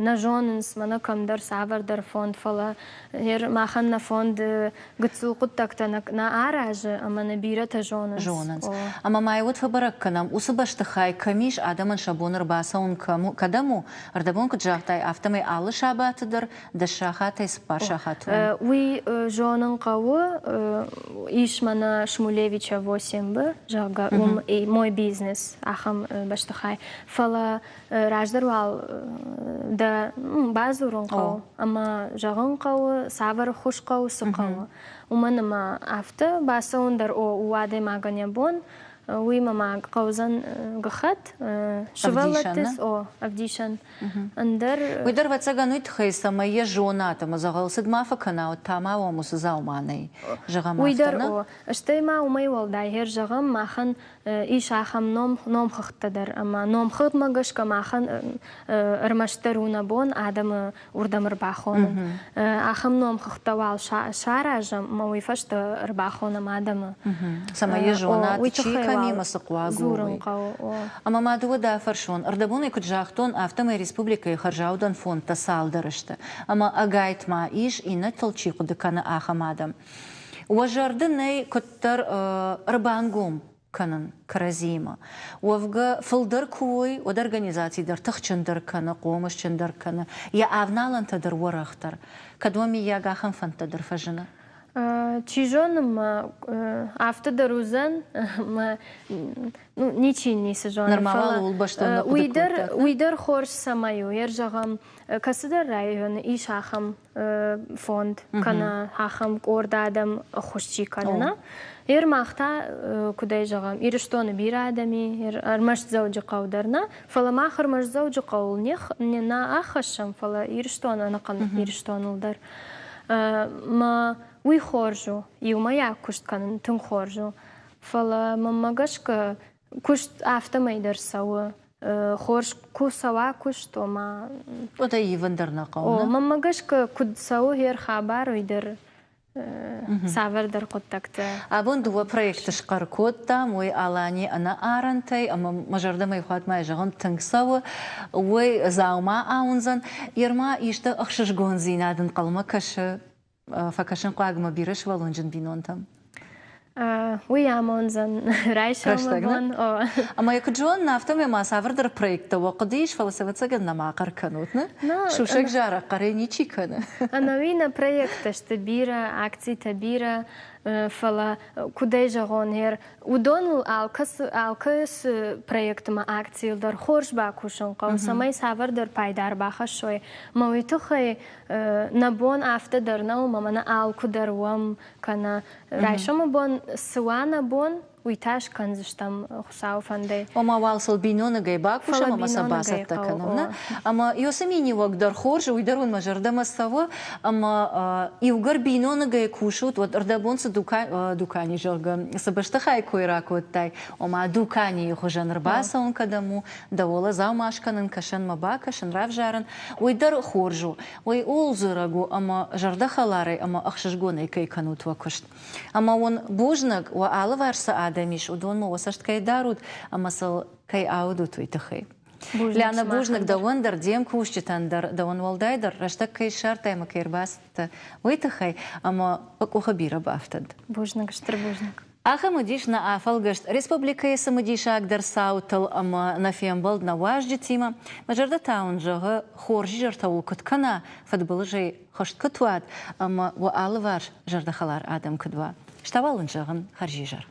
нӕ зонынц, мӕнӕ кӕмдӕр цавӕрдӕр фонд, фӕлӕ махӕн нӕ фонд гыццыл хъуыддӕгтӕ нӕ аразы ӕмӕ нӕ бирӕтӕ зонынц. Зонынц. Ӕмӕ ма уӕд фӕбӕрӕг кӕнӕм, уыцы бӕстыхай кӕм ис, адӕмӕн сӕ бон ӕрбацӕуын кӕдӕм у, ӕрдӕбон куыд загътай, афтӕмӕй алы сабаты дӕр дӕс сахатӕй цыппар сахаты онг. Уый зонын хъӕуы, ис мӕнӕ Шмулевича 8 зӕгъгӕ, уым мой бизнес. ахӕм бӕстыхай. Фӕлӕ раздӕр уал дӕ бадзурын хъӕуы ӕмӕ зӕгъын хъӕуы, цавӕр ӕххуыс хъӕуы, цы хъӕуы. Уымӕн ӕмӕ афтӕ бацӕуын дӕр о, у адӕймагӕн йӕ бон, уыимӕ ма хъӕудзӕн гӕххӕтт, сывӕллӕтты о, ӕвдисӕн. Ӕндӕр Уый дӕр, ӕвӕццӕгӕн, уый тыххӕй, цӕмӕй йӕ зонат ӕмӕ дзӕгъӕл цыд ма фӕкӕна, уӕд та ма уӕм уыцы дзаума нӕй. Зӕгъӕм, Уый афтӕ дӕр нӕ? о. Стӕй ма уымӕй уӕлдай, гъер зӕгъӕм, махӕн ис ахӕм ном, номхыгъдтӕ дӕр ӕмӕ номхыгъдмӕ гӕсгӕ махӕн ӕрмӕстдӕр у нӕ бон адӕмы уырдӕм ӕрбахонын. Ахӕм номхыгъдтӕ уал саразӕм ӕмӕ уый фӕстӕ ӕрбахонӕм адӕмы. Цӕмӕй йӕ зонат, чи кӕмимӕ цы хъуаг у, уый. Ӕмӕ ма дыууӕ дӕ фӕрсон. Ӕрдӕбонӕй куыд загътон, афтӕмӕй республикӕйы хӕрзаудӕн фондтӕ цалдӕр сты. Ӕмӕ ӕгайтма ис, иннӕтыл чи хъуыды кӕны, ахӕм адӕм. Уӕ зӕрды нӕй куыддӕр ӕрбангом кӕнын кӕрӕдзиимӕ. Уӕвгӕ, фылдӕр куы уой, уӕд организаци дӕр тыхджындӕр кӕны, хъомысджындӕр кӕны, йӕ авналӕнтӕ дӕр уӕрӕхдӕр. Кӕд уӕм, миййаг, ахӕм фӕндтӕ дӕр фӕзыны? Чи зоны, мӕ афтӕ дӕр уыдзӕн, мӕ ну, ничи ницы зоны. Нырма уал ууыл бӕстон нӕ хъуыды уый дӕр, кодтат, уый дӕр хорз цӕмӕй у. Йер зӕгъӕм, кӕцыдӕр районы ис ахӕм фонд кӕнӕ ахӕм къорд адӕм ӕххуыс чи кӕны, нӕ? Ер мах та, куыдӕй зӕгъӕм, Ирыстоны бирӕ адӕм и, ӕрмӕст Дзӕуджыхъӕу дӕр нӕ, фӕлӕ мах ӕрмӕст Дзӕуджыхъӕуыл не нӕ ӕххӕссӕм, фӕлӕ Ирыстон ӕнӕхъӕн Ирыстоныл дӕр. Мӕ уый хорз у, иумӕйаг куыст кӕнын тынг хорз у. Фӕлӕ мӕнмӕ гӕсгӕ куыст афтӕмӕй дӕр цӕуы. Хорз куы цӕуа куыст, ома... Уӕдӕ ивын дӕр нӕ хъӕуы. О, мӕнмӕ гӕсгӕ куыд цӕуы хер хабар, уый дӕр цавӕрдӕр хъуыддӕгтӕ. Абон дыууӕ проекты схъӕр кодтам, уый Алани ӕнӕарӕнтӕй ӕмӕ мӕ зӕрдӕмӕ хатт ма зӕгъын тынг цӕуы, уый дзаума ауындзӕн. Ерма исты ӕхсызгондзинад ӕнхъӕлмӕ кӕсы фӕкӕсынхъуагмӕ бирӕсывӕллонджын бинонтӕм? Уый амондзӕн райсомы бон. Ӕмӕ йӕ куыд зонын, афтӕмӕй ма цавӕрдӕр проекттӕ уӕ хъуыды ис, фӕлӕ сӕ ӕвӕццӕгӕн нӕма хъӕр кӕнут, нӕ? Сусӕг зарӕг хъӕрӕй ничи кӕны. Ӕнӕуи нӕ проекттӕ сты бирӕ, акцитӕ бирӕ, фӕлӕ куыдӕй зӕгъон, гъер уыдоныл алкӕцы, алкӕцы проектмӕ акцийыл дӕр хорз бакусын хъӕуы, цӕмӕй цавӕрдӕр пайда ӕрбахӕссой. Мӕ уый тыххӕй нӕ бон афтӕ дӕр нӕу, ӕмӕ мӕнӕ алкуы дӕр уӕм, кӕнӕ райсомы бон цы уа нӕ бон, уый та скӕндзыстӕм Хуыцауы фӕндӕй. Ома уал сыл биноныгӕй бакусӕм ӕмӕ сӕ бацӕттӕ кӕнӕм, нӕ? Ӕмӕ Иосы миниуӕг дӕр хорз, уый дӕр уын мӕ зӕрдӕмӕ цӕуы, ӕмӕ иугӕр биноныгӕй кусут, уӕд ӕрдӕбон цы дукани, зӕгъгӕ, цы бӕстыхайы кой ракодтай, ома дуканийы хуызӕн ӕрбацӕуын кӕдӕм у, дӕ уӕлӕ дзаума скӕнын, кӕсӕнмӕ бакӕсын, равзарын, уый дӕр хорз у. Уый ууыл дзурӕг у, ӕмӕ зӕрдӕхӕларӕй ӕмӕ ӕхсызгонӕй кӕй кӕнут уӕ куыст. Ӕмӕ уын бузныг, уӕ алыварс цы адӕм ис, уыдонмӕ уӕ цӕст кӕй дарут ӕмӕ сыл кӕй аудут, уый тыххӕй. Лиана, бузныг дӕуӕн дӕр, де мкусджытӕн дӕр, дӕуӕн уӕлдайдӕр рӕстӕг кӕй ссардтай ӕмӕ кӕй ӕрбацыдтӕ, уый тыххӕй, ӕмӕ къухы бирӕ бафтыд. Бузныг, стыр бузныг. Ахӕм уыдис нӕ афӕлгӕст республикӕйы цымыдисагдӕр цаутыл ӕмӕ нӕ фембӕлд нӕ уазджытимӕ. Мӕ зӕрдӕ та уын зӕгъы, хорз изӕртӕ уыл куыд кӕна, фыдбылызӕй хызт куыд уат ӕмӕ уӕ алыварс зӕрдӕхӕлар адӕм куыд уа. Стӕ уал уын зӕгъын хӕрзизӕр.